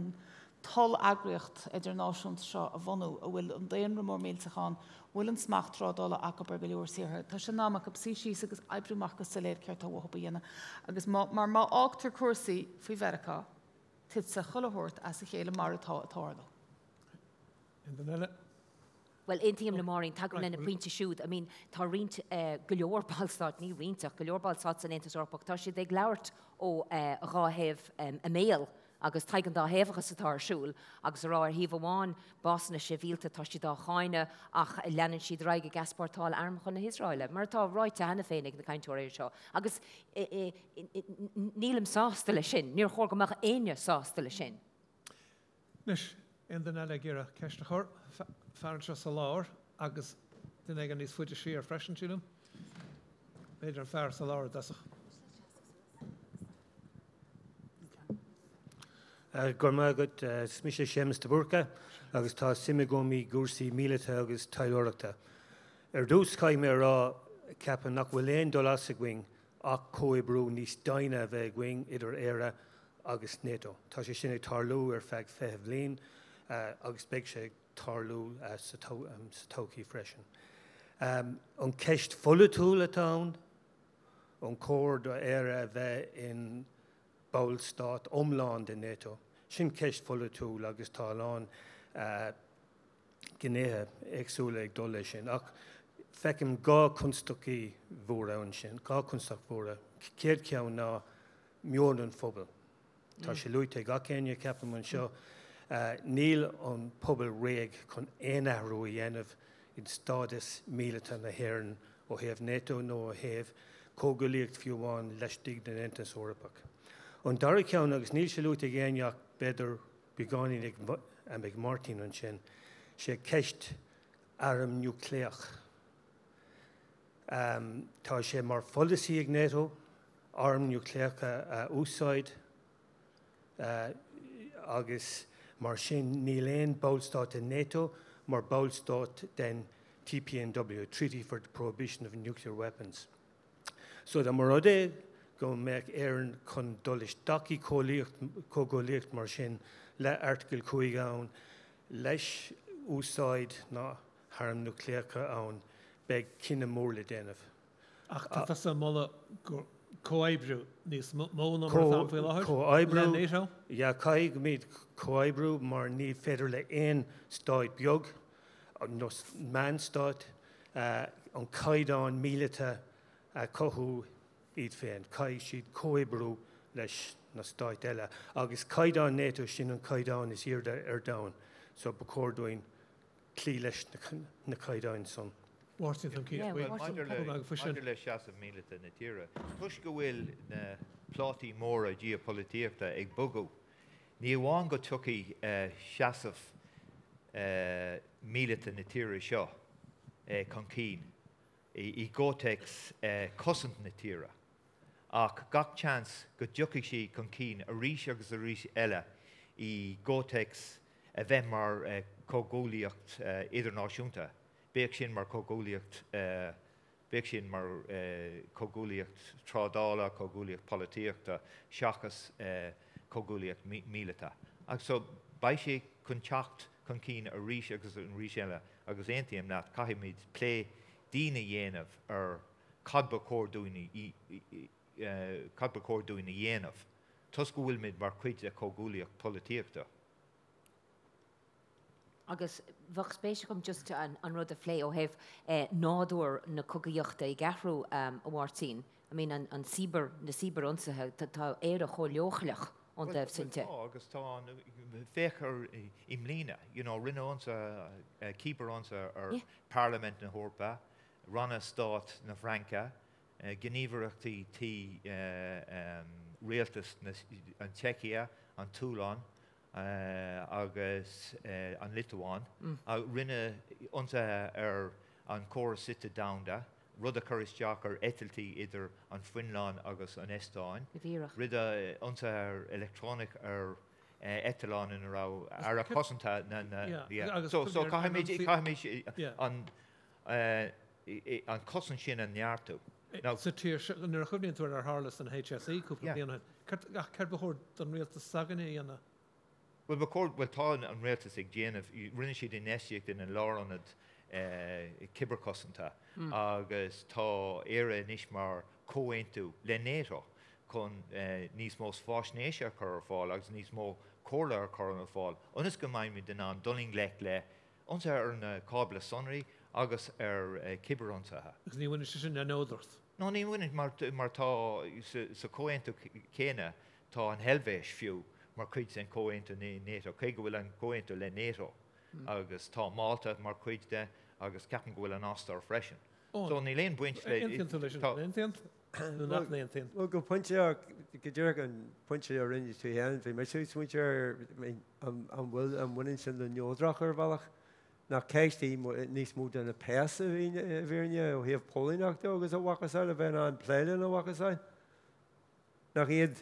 t-olleagraíocht idirnáisiúnta seo a bhunú, a bhfuil an daonra mór millteach ann, a bhfuil an smacht trádála acu ar go leor tíortha. Tá sé in am acu suí síos agus oibriú amach go soiléir céard atá uathu a dhéanamh. Agus má, mar má fhágtar cúrsaí faoi Mheiriceá, titfidh chuile shórt as a chéile mar atá ag tarlú. Aon duine eile? Bhuel, aontaím le Máirín, tagaim lena pointe siúd. I mean, tá roinnt, go leor ballstát, ní roinnt ach go leor ballstát san Aontas Eorpach, tá siad ag labhairt ó dhá thaobh a mbéal agus tuige an dáthaobhachas atá ar siúl agus a rá ar thaobh amháin, básanna sibhialta, tá siad á cháineadh ach leanann siad ar aghaidh ag easpórtáil arm chun na hIosraeile, mar atá ráite cheana féin ag na cainteoirí anseo. Agus nílim sásta leis sin, níor chóir go mbeadh éinne sásta leis sin. Anois, aon duine eile ag iarraidh ceist a chur? Fear anseo sa lár agus duine éigin níos faide siar freisin, sílim. B'fhéidir an fear sa lár i dtosach. Go raibh maith agat. Is mise Séamus de Búrca agus tá suim agam i gcúrsaí míleata agus taidhleoireachta. Ar dtús, caithfidh mé a rá, ceapaim nach bhfuil aon dul as againn. ach comhoibriú níos doimhne a bheith againn idir Éire agus NATO. Tá sé sin ag tarlú ar feadh 20 bhliain agus beidh sé ag tarlú sa todhchaí freisin. An ceist pholaitiúil atá ann, an cóir do Éire a bheith in ballstát iomlán de NATO? Sin ceist pholaitiúil agus tá a lán gnéithe éagsúla ag dul leis sin. Ach feicim 2 constaicí mhóra ansin, 2 constaic mhóra. Chéad cheann ná meon an phobail. Tá sé luaite ag gach éinne, ceapaim, anseo. Níl an pobal réidh chun aon athrú a dhéanamh in stádas míleata na hÉireann ó thaobh NATO nó ó thaobh comhghuaillíocht fiú amháin laistigh den Aontas Eorpach. An dara ceann, agus níl sé luaite ag éinne ach b'fhéidir beagáinín ag Máirtín ansin, sé ceist arm núicléach. Tá sé mar pholasaí ag NATO airm núicléacha a úsáid agus mar sin níl aon ballstát in NATO mar ballstát den TPNW, Treaty for the Prohibition of Nuclear Weapons. So dá mba rud é go mbeadh Éirinn chun dul isteach i comhghuaillíocht mar sin le Airteagal 5 ann, leis úsáid na hairm núicléacha ann, beidh cinneadh mór le déanamh. Ach tá tusa ag moladh go comhoibriú níos mó ná mar atá ann faoi láthair le NATO? Yeah, caithfimid comhoibriú mar ní féidir le aon stát beag nó meánstát an caighdeán míleata a chothú iad féin. Caithfidh siad comhoibriú leis na stáit eile. Agus caighdeán NATO, sin an caighdeán is airde ar domhan. So ba chóir dúinn cloí leis na caighdeáin san. Mháirtín Tom Keith, Maidir le seasamh míleata na tíre, toisc go bhfuil na plátaí móra geopholaitíochta ag bogadh, ní amháin go tiocfaidh seasamh míleata na tíre seo chun cinn i gcomhthéacs cosaint na tíre, ach gach seans go dtiocfaidh sí chun cinn arís agus arís eile i gcomhthéacs a bheith mar chomhghuaillíocht idirnáisiúnta, bíodh sin mar chomhghuaillíocht, bíodh sin mar chomhghuaillíocht trádála, comhghuaillíocht polaitíochta, seachas comhghuaillíocht míleata. Agus so, beidh sé chun teacht chun cinn arís agus arís eile agus aontaím leat, caithfimid plé dian a dhéanamh ar cad ba chóir dúinn cad ba chóir dúinn a dhéanamh toisc go bhfuilimid mar chuid de chomhghuaillíocht polaitíochta. Agus bheadh spéis agam just an rud a phlé ó thaobh nádúr na cogaíochta ag athrú, a Mháirtín. I mean an cyber, na cibear-ionsaithe, tá Éire chomh leochaileach ón dtaobh sin de. Bhuel tá, agus tá an, féach ar i mbliana, you know, rinneadh ionsaithe, cibear-ionsaithe ar Parlaimint na hEorpa, Ranna Stáit na Fraince, gníomhaireachtaí tí rialtas na, an tSeicia, an tSualainn, agus an Liotuáin. Rinneadh ionsaithe ar an chóras suite domhanda, rud a chuir isteach ar eitiltí idir an Fhionlainn agus an Eastóin. Rinneadh ionsaithe leictreonach ar eitleán ina raibh Aire Cosanta na. So caithfimid an chosaint sin a neartú. Sa tír seo, nuair a chuimhníonn tú ar ar tharla san HSE cúpla bliain ó shin, ach céard ba chóir don rialtas s'againne a dhéanamh? Bhuel, ba chóir, bhuel tá an rialtas ag déanamh, rinne siad infheistíocht ina lárionad cibearchosanta agus tá Éire anois mar chomhaontú le NATO chun níos mó faisnéise a chur ar fáil agus níos mó comhairle a chur ar fáil ionas go mbeimid in ann dul i ngleic le ionsaithe ar na cábla sonraí agus ar cibirionsaithe. Agus ní bhaineann sé sin le neodracht? No, ní bhaineann, mar mar tá sa chomhaontú céanna, tá an Heilvéis fiú mar chuid den chomhaontú NATO, cé go bhfuil an comhaontú le NATO agus tá Málta mar chuid de agus ceapaim go bhfuil an Ostair freisin. So níl aon bhaint le. Aontaíonn tú leis sin? Aontaíonn nó nach n-aontaíonn? Bhuel, go pointe, go díreach an pointe a rinne tú féin, bhí mise ag smaointiú air, an bhfuil, an mbaineann sin le neodracht ar bhealach? Nach ceist í níos mó de na péas i bhfírinne ó thaobh póilíneachta agus a mhacasamhail, a bheith in ann plé lena mhacasamhail? Nach iad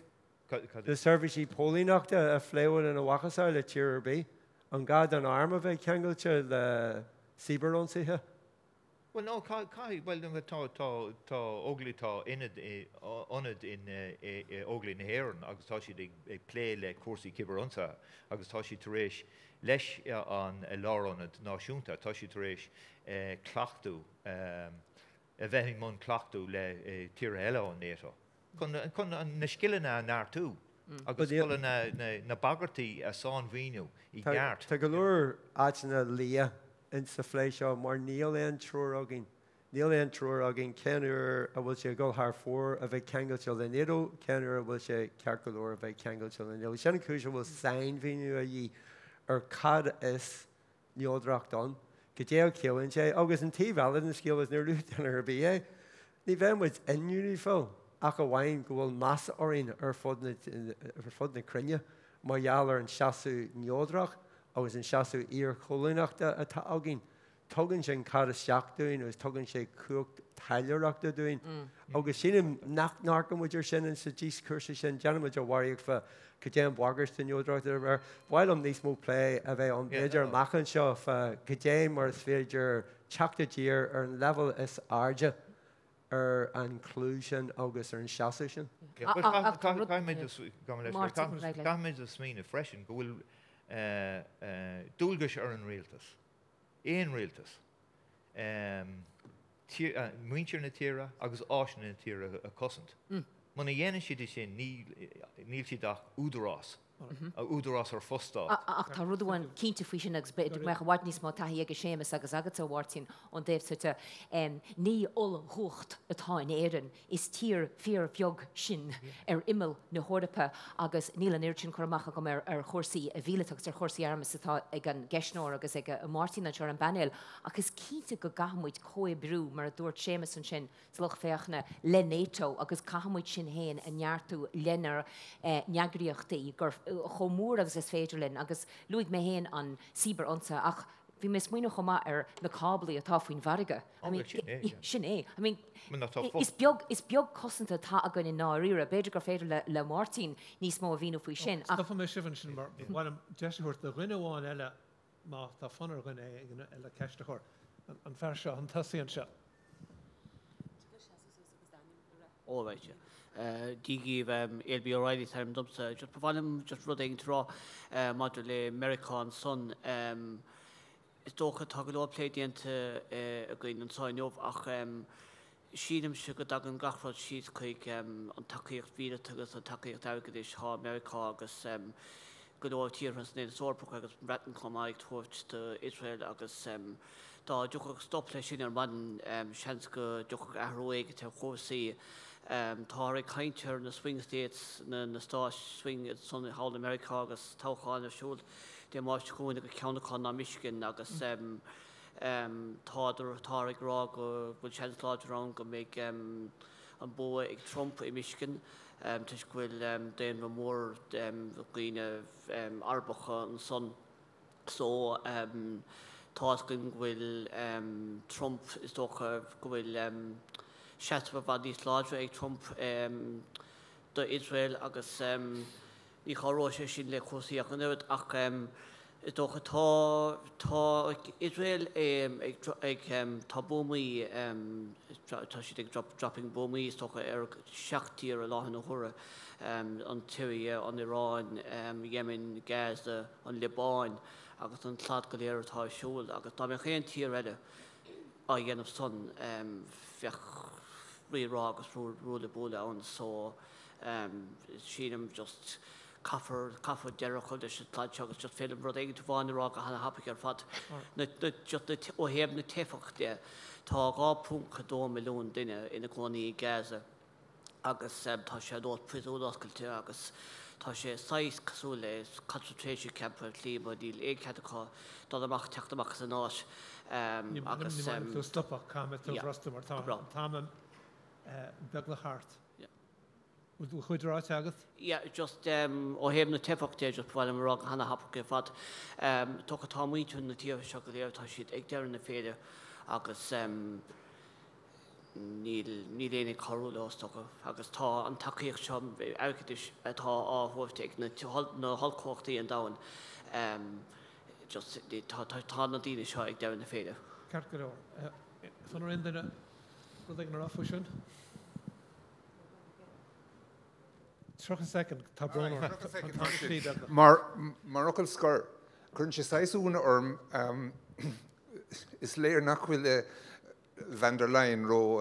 na seirbhísí póilíneachta a phléann lena mhacasamhail le tír ar bith? An gá don arm a bheith ceangailte le cibear-ionsaithe? Bhuel, no, caithfidh, bhuel, tá, tá, tá Óglaigh, tá ionad, ionad in Óglaigh na hÉireann agus tá siad ag, ag plé le cúrsaí cibirionsaithe agus tá siad tar éis, leis an Lárionad Náisiúnta, tá siad tar éis cleachtadh, a bheith i mbun cleachtadh le tíortha eile ón NATO. Chun na scileanna a neartú agus chun na bagairtí a sainmhíniú i gceart. Tá go leor áiteanna liath insa phlé seo mar níl aon treoir againn. Níl aon treoir againn cén uair a bhfuil sé ag dul thar fóir a bheith ceangailte le NATO, cén uair a bhfuil sé ceart go leor a bheith ceangailte le NATO. Sin an chúis a bhfuil sainmhíniú a dhíth ar cad is neodracht ann, goidé a chiallaíonn sé, agus an taobh eile den scéal is níor luaigh duine ar bith é, ní bheidh muid in UNIFIL ach amháin go bhfuil meas orainn ar fud na, ar fud na cruinne mar gheall ar an seasamh neodrach agus an seasamh iarchoilíneachta atá againn. Tugann sin cead isteach dúinn agus tugann sé cumhacht taidhleoireachta dúinn. Agus sílim nach n-amharcann muid air sin insa díoscúrsa sin, déanann muid an bharraíocht fá cad é an bhagairt don neodracht ar mhaith liom níos mó plé a bheith ann b'fhéidir amach anseo fá cad é mar is féidir teacht i dtír ar an leibhéal is airde ar an chlú sin agus ar an seasamh sin. Caithfimid a smaoineamh freisin go bhfuil dualgais ar an rialtas. aon rialtas, muintir na tíre agus áiseanna na tíre a chosaint. Muna dhéanann siad é sin, níl siad ach údarás, údarás ar fostát. Ach tá rud amháin cinnte faoi sin agus b'fhéidir go mbeadh i bhfad níos mó taithí ag Séamus agus agatsa, a Mháirtín, ón dtaobh seo de. Ní ollchumhacht atá in Éirinn. Is tír fíorbheag sinn ar imeall na hEorpa agus níl an oiread sin cur amach agam ar chúrsaí mhíleata agus ar chúrsaí airm is atá ag an gceistneoir agus ag Máirtín anseo ar an bpainéal ach is cinnte go gcaithfidh muid comhoibriú, mar a dúirt Séamus ansin sa lucht féachana, le NATO agus caithfidh muid sinn féin a neartú lenár n-eagraíochtaí gur chomh mór agus is féidir linn agus luaigh mé féin an cibear-ionsaithe ach bhí mé ag smaoineamh chomh maith ar na cáblaí atá faoin bhfarraige. I mean, sin é. Sin é. I mean, is beag, is beag cosanta atá againn i ndáiríre. B'fhéidir gur féidir le, le Máirtín níos mó a mhíniú faoi sin, ach. Stopfaidh mé sibh ansin mar ba mhaith liom deis a thabhairt do dhuine amháin eile, má tá fonn ar dhuine éigin eile ceist a chur. An fear seo chun tosaigh anseo. All right, yeah. Dia dhaoibh, Ailbí O'Reilly is ainm domsa. Just ba mhaith liom just rud éigin a rá maidir le Meiriceá ansan. Is dócha, tá go leor plé déanta againn anseo inniu ach sílimse go dtagann gach rud síos chuig an tacaíocht mhíleata agus an tacaíocht airgeadais atá Meiriceá agus go leor tíortha san Aontas Eorpach agus an Bhreatain chomh maith ag tabhairt do Iosrael agus dá dtiocfadh stop leis sin ar maidin seans go dtiocfadh athrú éigin ar chúrsaí. Táthar ag caint ar na swing states, na stáit swing ansan thall i Meiriceá agus toghcháin ar siúl. Dé Máirt seo chugainn agus ceann acu ná Michigan agus tádar, táthar ag rá go bhfuil seans láidir ann go mbeidh an bua ag Trump i Michigan toisc go bhfuil daonra mór daoine Arabacha ansan. So tá's againn go bhfuil Trump, is dócha go bhfuil seasamh i bhfad níos láidre ag Trump do Iosrael agus Ní chabhróidh sé sin le cúrsaí ach an oiread ach is dócha tá, tá Iosrael ag, ag, tá buamaí, tá siad ag drop, dropping buamaí is dócha ar sheacht dtír i láthair na huaire, an tSiria, an Iaráin, Yemen, Gaza, an Liobáin agus an slad go léir atá ar siúl agus dá mbeadh aon tír eile á dhéanamh san bheadh rírá agus ruaille buaille ann so sílim just caithfear, caithfear deireadh a chur leis an slad seo agus just féidir liom rud éigin amháin a rá go hana-thapaidh ar fad. Na, na, just na, ó thaobh na teifeach de, tá 2.2 milliún duine ina gcónaí i Gaza agus tá sé ar nós príosún oscailte agus tá sé saghas cosúil le concentration camp ar shlí mar níl aon chead acu dul amach, teacht amach as an áit Ní maith liom, ní maith liom tú a stopadh, caithfidh mé tú a bhrostú mar tá an t-am beagnach thart. Bhfuil do chuid ráite agat? Yeah, just ó thaobh na teifeach de, just ba mhaith liom a rá go hana-thapaidh ar fad, dócha tá muintir na tíortha seo go léir, tá siad ag deireadh na féile agus níl, níl éinne ag cabhrú leo is dócha agus tá an tacaíocht seo airgeadais atá á thabhairt ag na, na hollchumhachtaí an domhain, just tá, tá na daoine seo ag deireadh na féile. Ceart go leor. Fonn ar aon duine rud éigin a rá faoi sin? 30 soicind, tá brón orm. Tá slí beagnach. Mar mar fhocal scoir, cuireann sé saghas ionadh orm, is léir nach bhfuil van der Leyen ró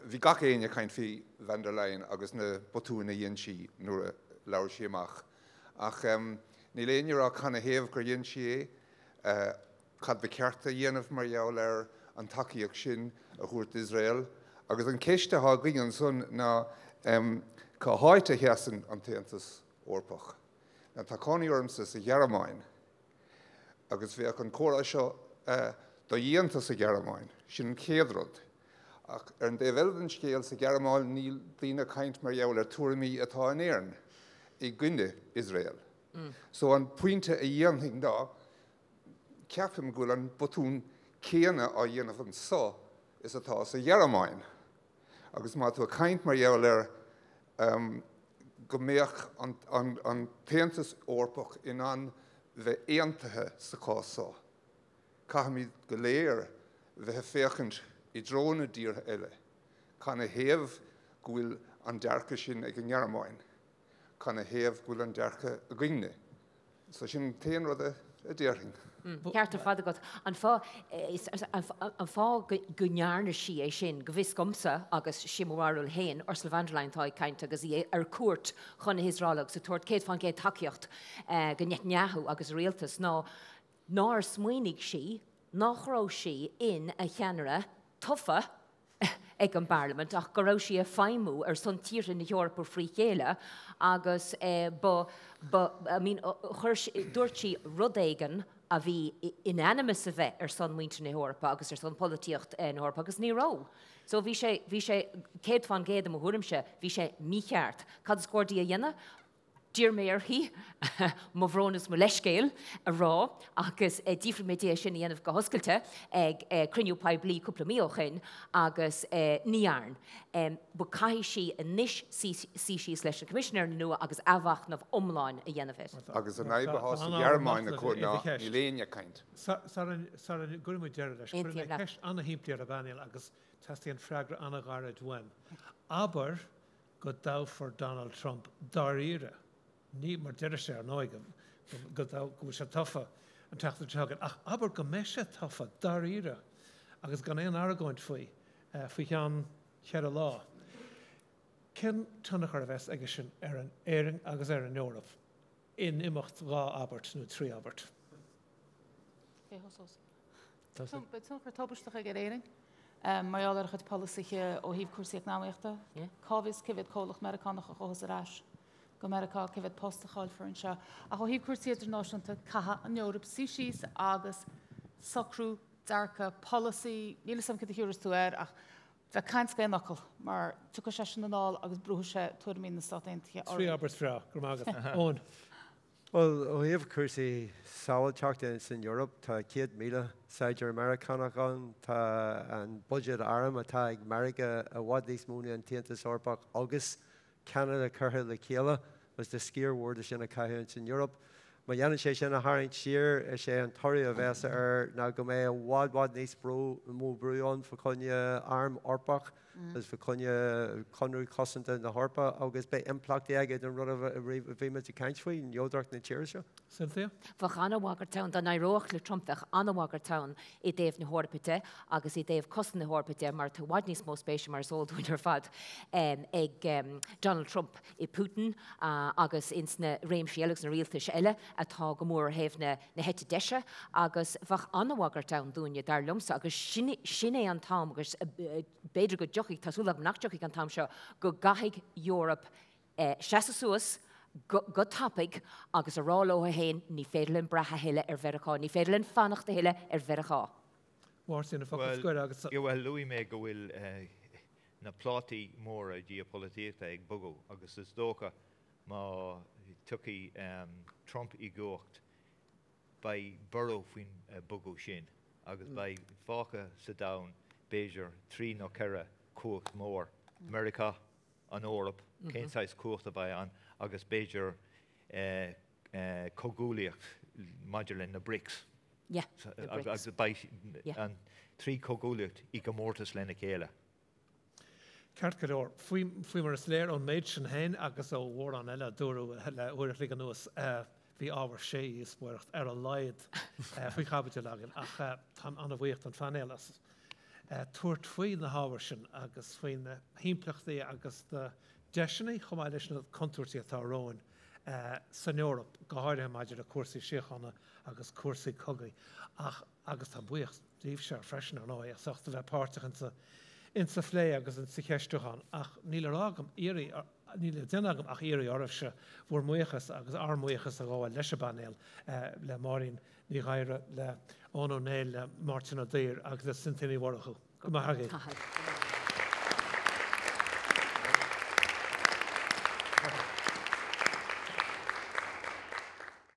bhí gach éinne ag caint faoi van der Leyen agus na botúin a dhein sí nuair a labhair sí amach. Ach níl éinne ag rá canathaobh gur dhein sí é, cad ba cheart a dhéanamh mar gheall ar an tacaíocht sin a thabhairt d'Iosrael. Agus an cheist atá againn ansan ná cá háit a sheasann an tAontas Eorpach? Now tá cónaí ormsa sa Ghearmáin agus bheadh an comhrá seo dodhéanta sa Ghearmáin, sin an chéad rud. Ach ar an dtaobh eile den scéal, sa Ghearmáin níl daoine ag caint mar gheall ar tuairimí atá in Éirinn i gcoinne Iosrael. So an pointe a dhéanfainn ná, ceapaim go bhfuil an botún céanna á dhéanamh anso is atá sa Ghearmáin. Agus má tú ag caint mar gheall ar go mbeadh an tAontas Eorpach in ann bheith aontaithe sa chás so, caithfimid go léir bheith ag féachaint i dtreo na dtíortha eile, canathaobh go bhfuil an dearcadh sin ag an nGearmáin? Canathaobh go bhfuil an dearcadh againne? So sin an t-aon rud a déarfainn. Ceart ar fad agat. An fáth, an fáth go ndearna sí é sin, go bhfios domsa, agus sé mo bharúil féin, Ursula von der Leyen atá ag caint agus í ar cuairt chun na hIosraeile agus ag tabhairt 100% tacaíocht do Netanyahu agus a rialtas, ná nár smaoinigh sí nach raibh sí ina cheannaire tofa ag an bParlaimint ach go raibh sí ag feidhmiú ar son tíortha na hEorpa frí chéile agus ba, ba, I mean, chuir sí, dúirt sí rud éigin a bhí in ainm is a bheith ar son muintir na hEorpa agus ar son polaitíocht na hEorpa agus ní raibh. So bhí sé, bhí sé 100% i mo thuairimse, bhí sé mícheart. Cad is cóir di a dhéanamh? D'iarr mé uirthi mo bhrón is mo leithscéal a rá agus d'fhiafraigh mé di é sin a dhéanamh go hoscailte ag cruinniú poiblí cúpla mí ó shin agus ní dhearn. But caithfidh sí anois suí síos leis na coimisinéirí nua agus athmhachnamh iomlán a dhéanamh air. Agus an fhadhb atá sa Ghearmáin acu ná níl éinne ag caint. Sara gcuirfidh muid deireadh leis, cuirfidh mé ceist an-shimplí ar an bpainéal agus teastaíonn freagra an-ghairid uaim. Abair go dtoghfar Donald Trump dáiríre, ní mar deir sé ar ndóigh go bhfuil sé tofa an tseachtain seo chugainn, ach abair go mbeidh sé tofa dáiríre agus gan aon argóint faoi, faoi cheann cheithre lá. Cén tionchar a bheas aige sin ar an Éirinn agus ar an Eoraip in imeacht dhá abairt nó trí abairt? Cé thosós? Beidh tionchar tubaisteach aige ar Éirinn mar gheall ar a chuid polasaithe ó thaobh cúrsaí eacnamaíochta. Cá bhfios cé mhéad comhlacht Meiriceánach a ghabhfas ar ais go Meiriceá, cé mhéad post a chaillfear anseo. Ach ó thaobh cúrsaí idirnáisiúnta, caithfidh an Eoraip suí síos agus socrú, dearcadh, polasaí, níl 'fhios a'm céard a thiúrfas tú air ach bheith ag caint d'aon fhocal mar tiocfaidh sé sin anall agus brúfaidh sé tuairimí na Stát Aontaithe orainn. Trí abairt bhreá, go raibh maith agat. Eoin. Bhuel, ó thaobh cúrsaí sábháilteachta san Eoraip, tá 100,000 saighdiúir Meiriceánach ann, tá an buiséad airm atá ag Meiriceá i bhfad níos mó ná an tAontas Eorpach agus Ceanada curtha le chéile, agus tá sciar mhór de sin á chaitheamh san Eoraip. Má dhéanann sé sin a tharraingt siar, is é an toradh a bheas air ná go mbeidh i bhfad bhfad níos mó brú ann fá choinne arm Eorpach. agus fá choinne Conradh Cosanta na hEorpa agus beidh impleachtaí aige don rud a bhí muid ag caint faoi, neodracht na tíre seo. Cynthia? Bheadh an-bhagairt ann, dá n-éireodh le Trump, bheadh an-bhagairt ann i dtaobh na hEorpa de agus i dtaobh cosaint na hEorpa de mar tá i bhfad níos mó spéise, mar is eol dúinn ar fad, ag Donald Trump i Putin agus ins na réimsí eile agus na rialtais eile atá go mór ar thaobh na heite deise agus bheadh an-bhagairt ann dúinne, dar liomsa, agus sin, sin é an t-am agus b'fhéidir go dtiocfaidh, tá súil agam nach dtiocfaidh an t-am seo, go gcaithfidh Eoraip seasamh suas go, go tapaidh agus a rá leo féin, ní féidir linn brath a thuilleadh ar Mheiriceá, ní féidir linn fanacht a thuilleadh ar Mheiriceá. Máirtín, an focal scoir agatsa. Bhuel, luaigh mé go bhfuil na plátaí móra geopholaitíochta ag bogadh agus is dócha má tiocfaidh Trump i gcumhacht beidh borradh faoin bogadh sin agus beidh fágtha sa domhan b'fhéidir trí nó ceithre cumhacht mór, Meiriceá, an Eoraip, cén saghas cumhacht a bheidh ann agus b'fhéidir comhghuaillíocht maidir le na BRICS. Yeah, the BRICS. Agus beidh an trí chomhghuaillíocht i gcomórtas lena chéile. Ceart go leor, faoi mar is léir ón méid sin féin agus ó mhórán eile a dúradh le uair a chloig anuas, bhí ábhar sé dhíospóireacht ar a laghad faoi chaibidil againn ach táim an-bhuíoch don phainéal as tabhairt faoi na hábhair sin agus faoi na himpleachtaí agus na deiseanna chomh maith leis na contúirtí atá romhainn san Eoraip, go háirithe maidir le cúrsaí síochána agus cúrsaí cogaidh. Ach, agus táim buíoch díbhse freisin, ar ndóigh, as ucht a bheith páirteach insa, insa phlé agus insa cheistiúchán. Ach níl le rá agam, iarraidh, níl le déanamh agam ach iarraidh oraibhse bhur mbuíochas agus ár mbuíochas a ghabháil leis an bpainéal, le Máirín Ní Ghadhra, le Eoin Ó Néill, le Máirtín Ó Duibhir agus le Cynthia Ní Mhurchú. Go maith agaibh.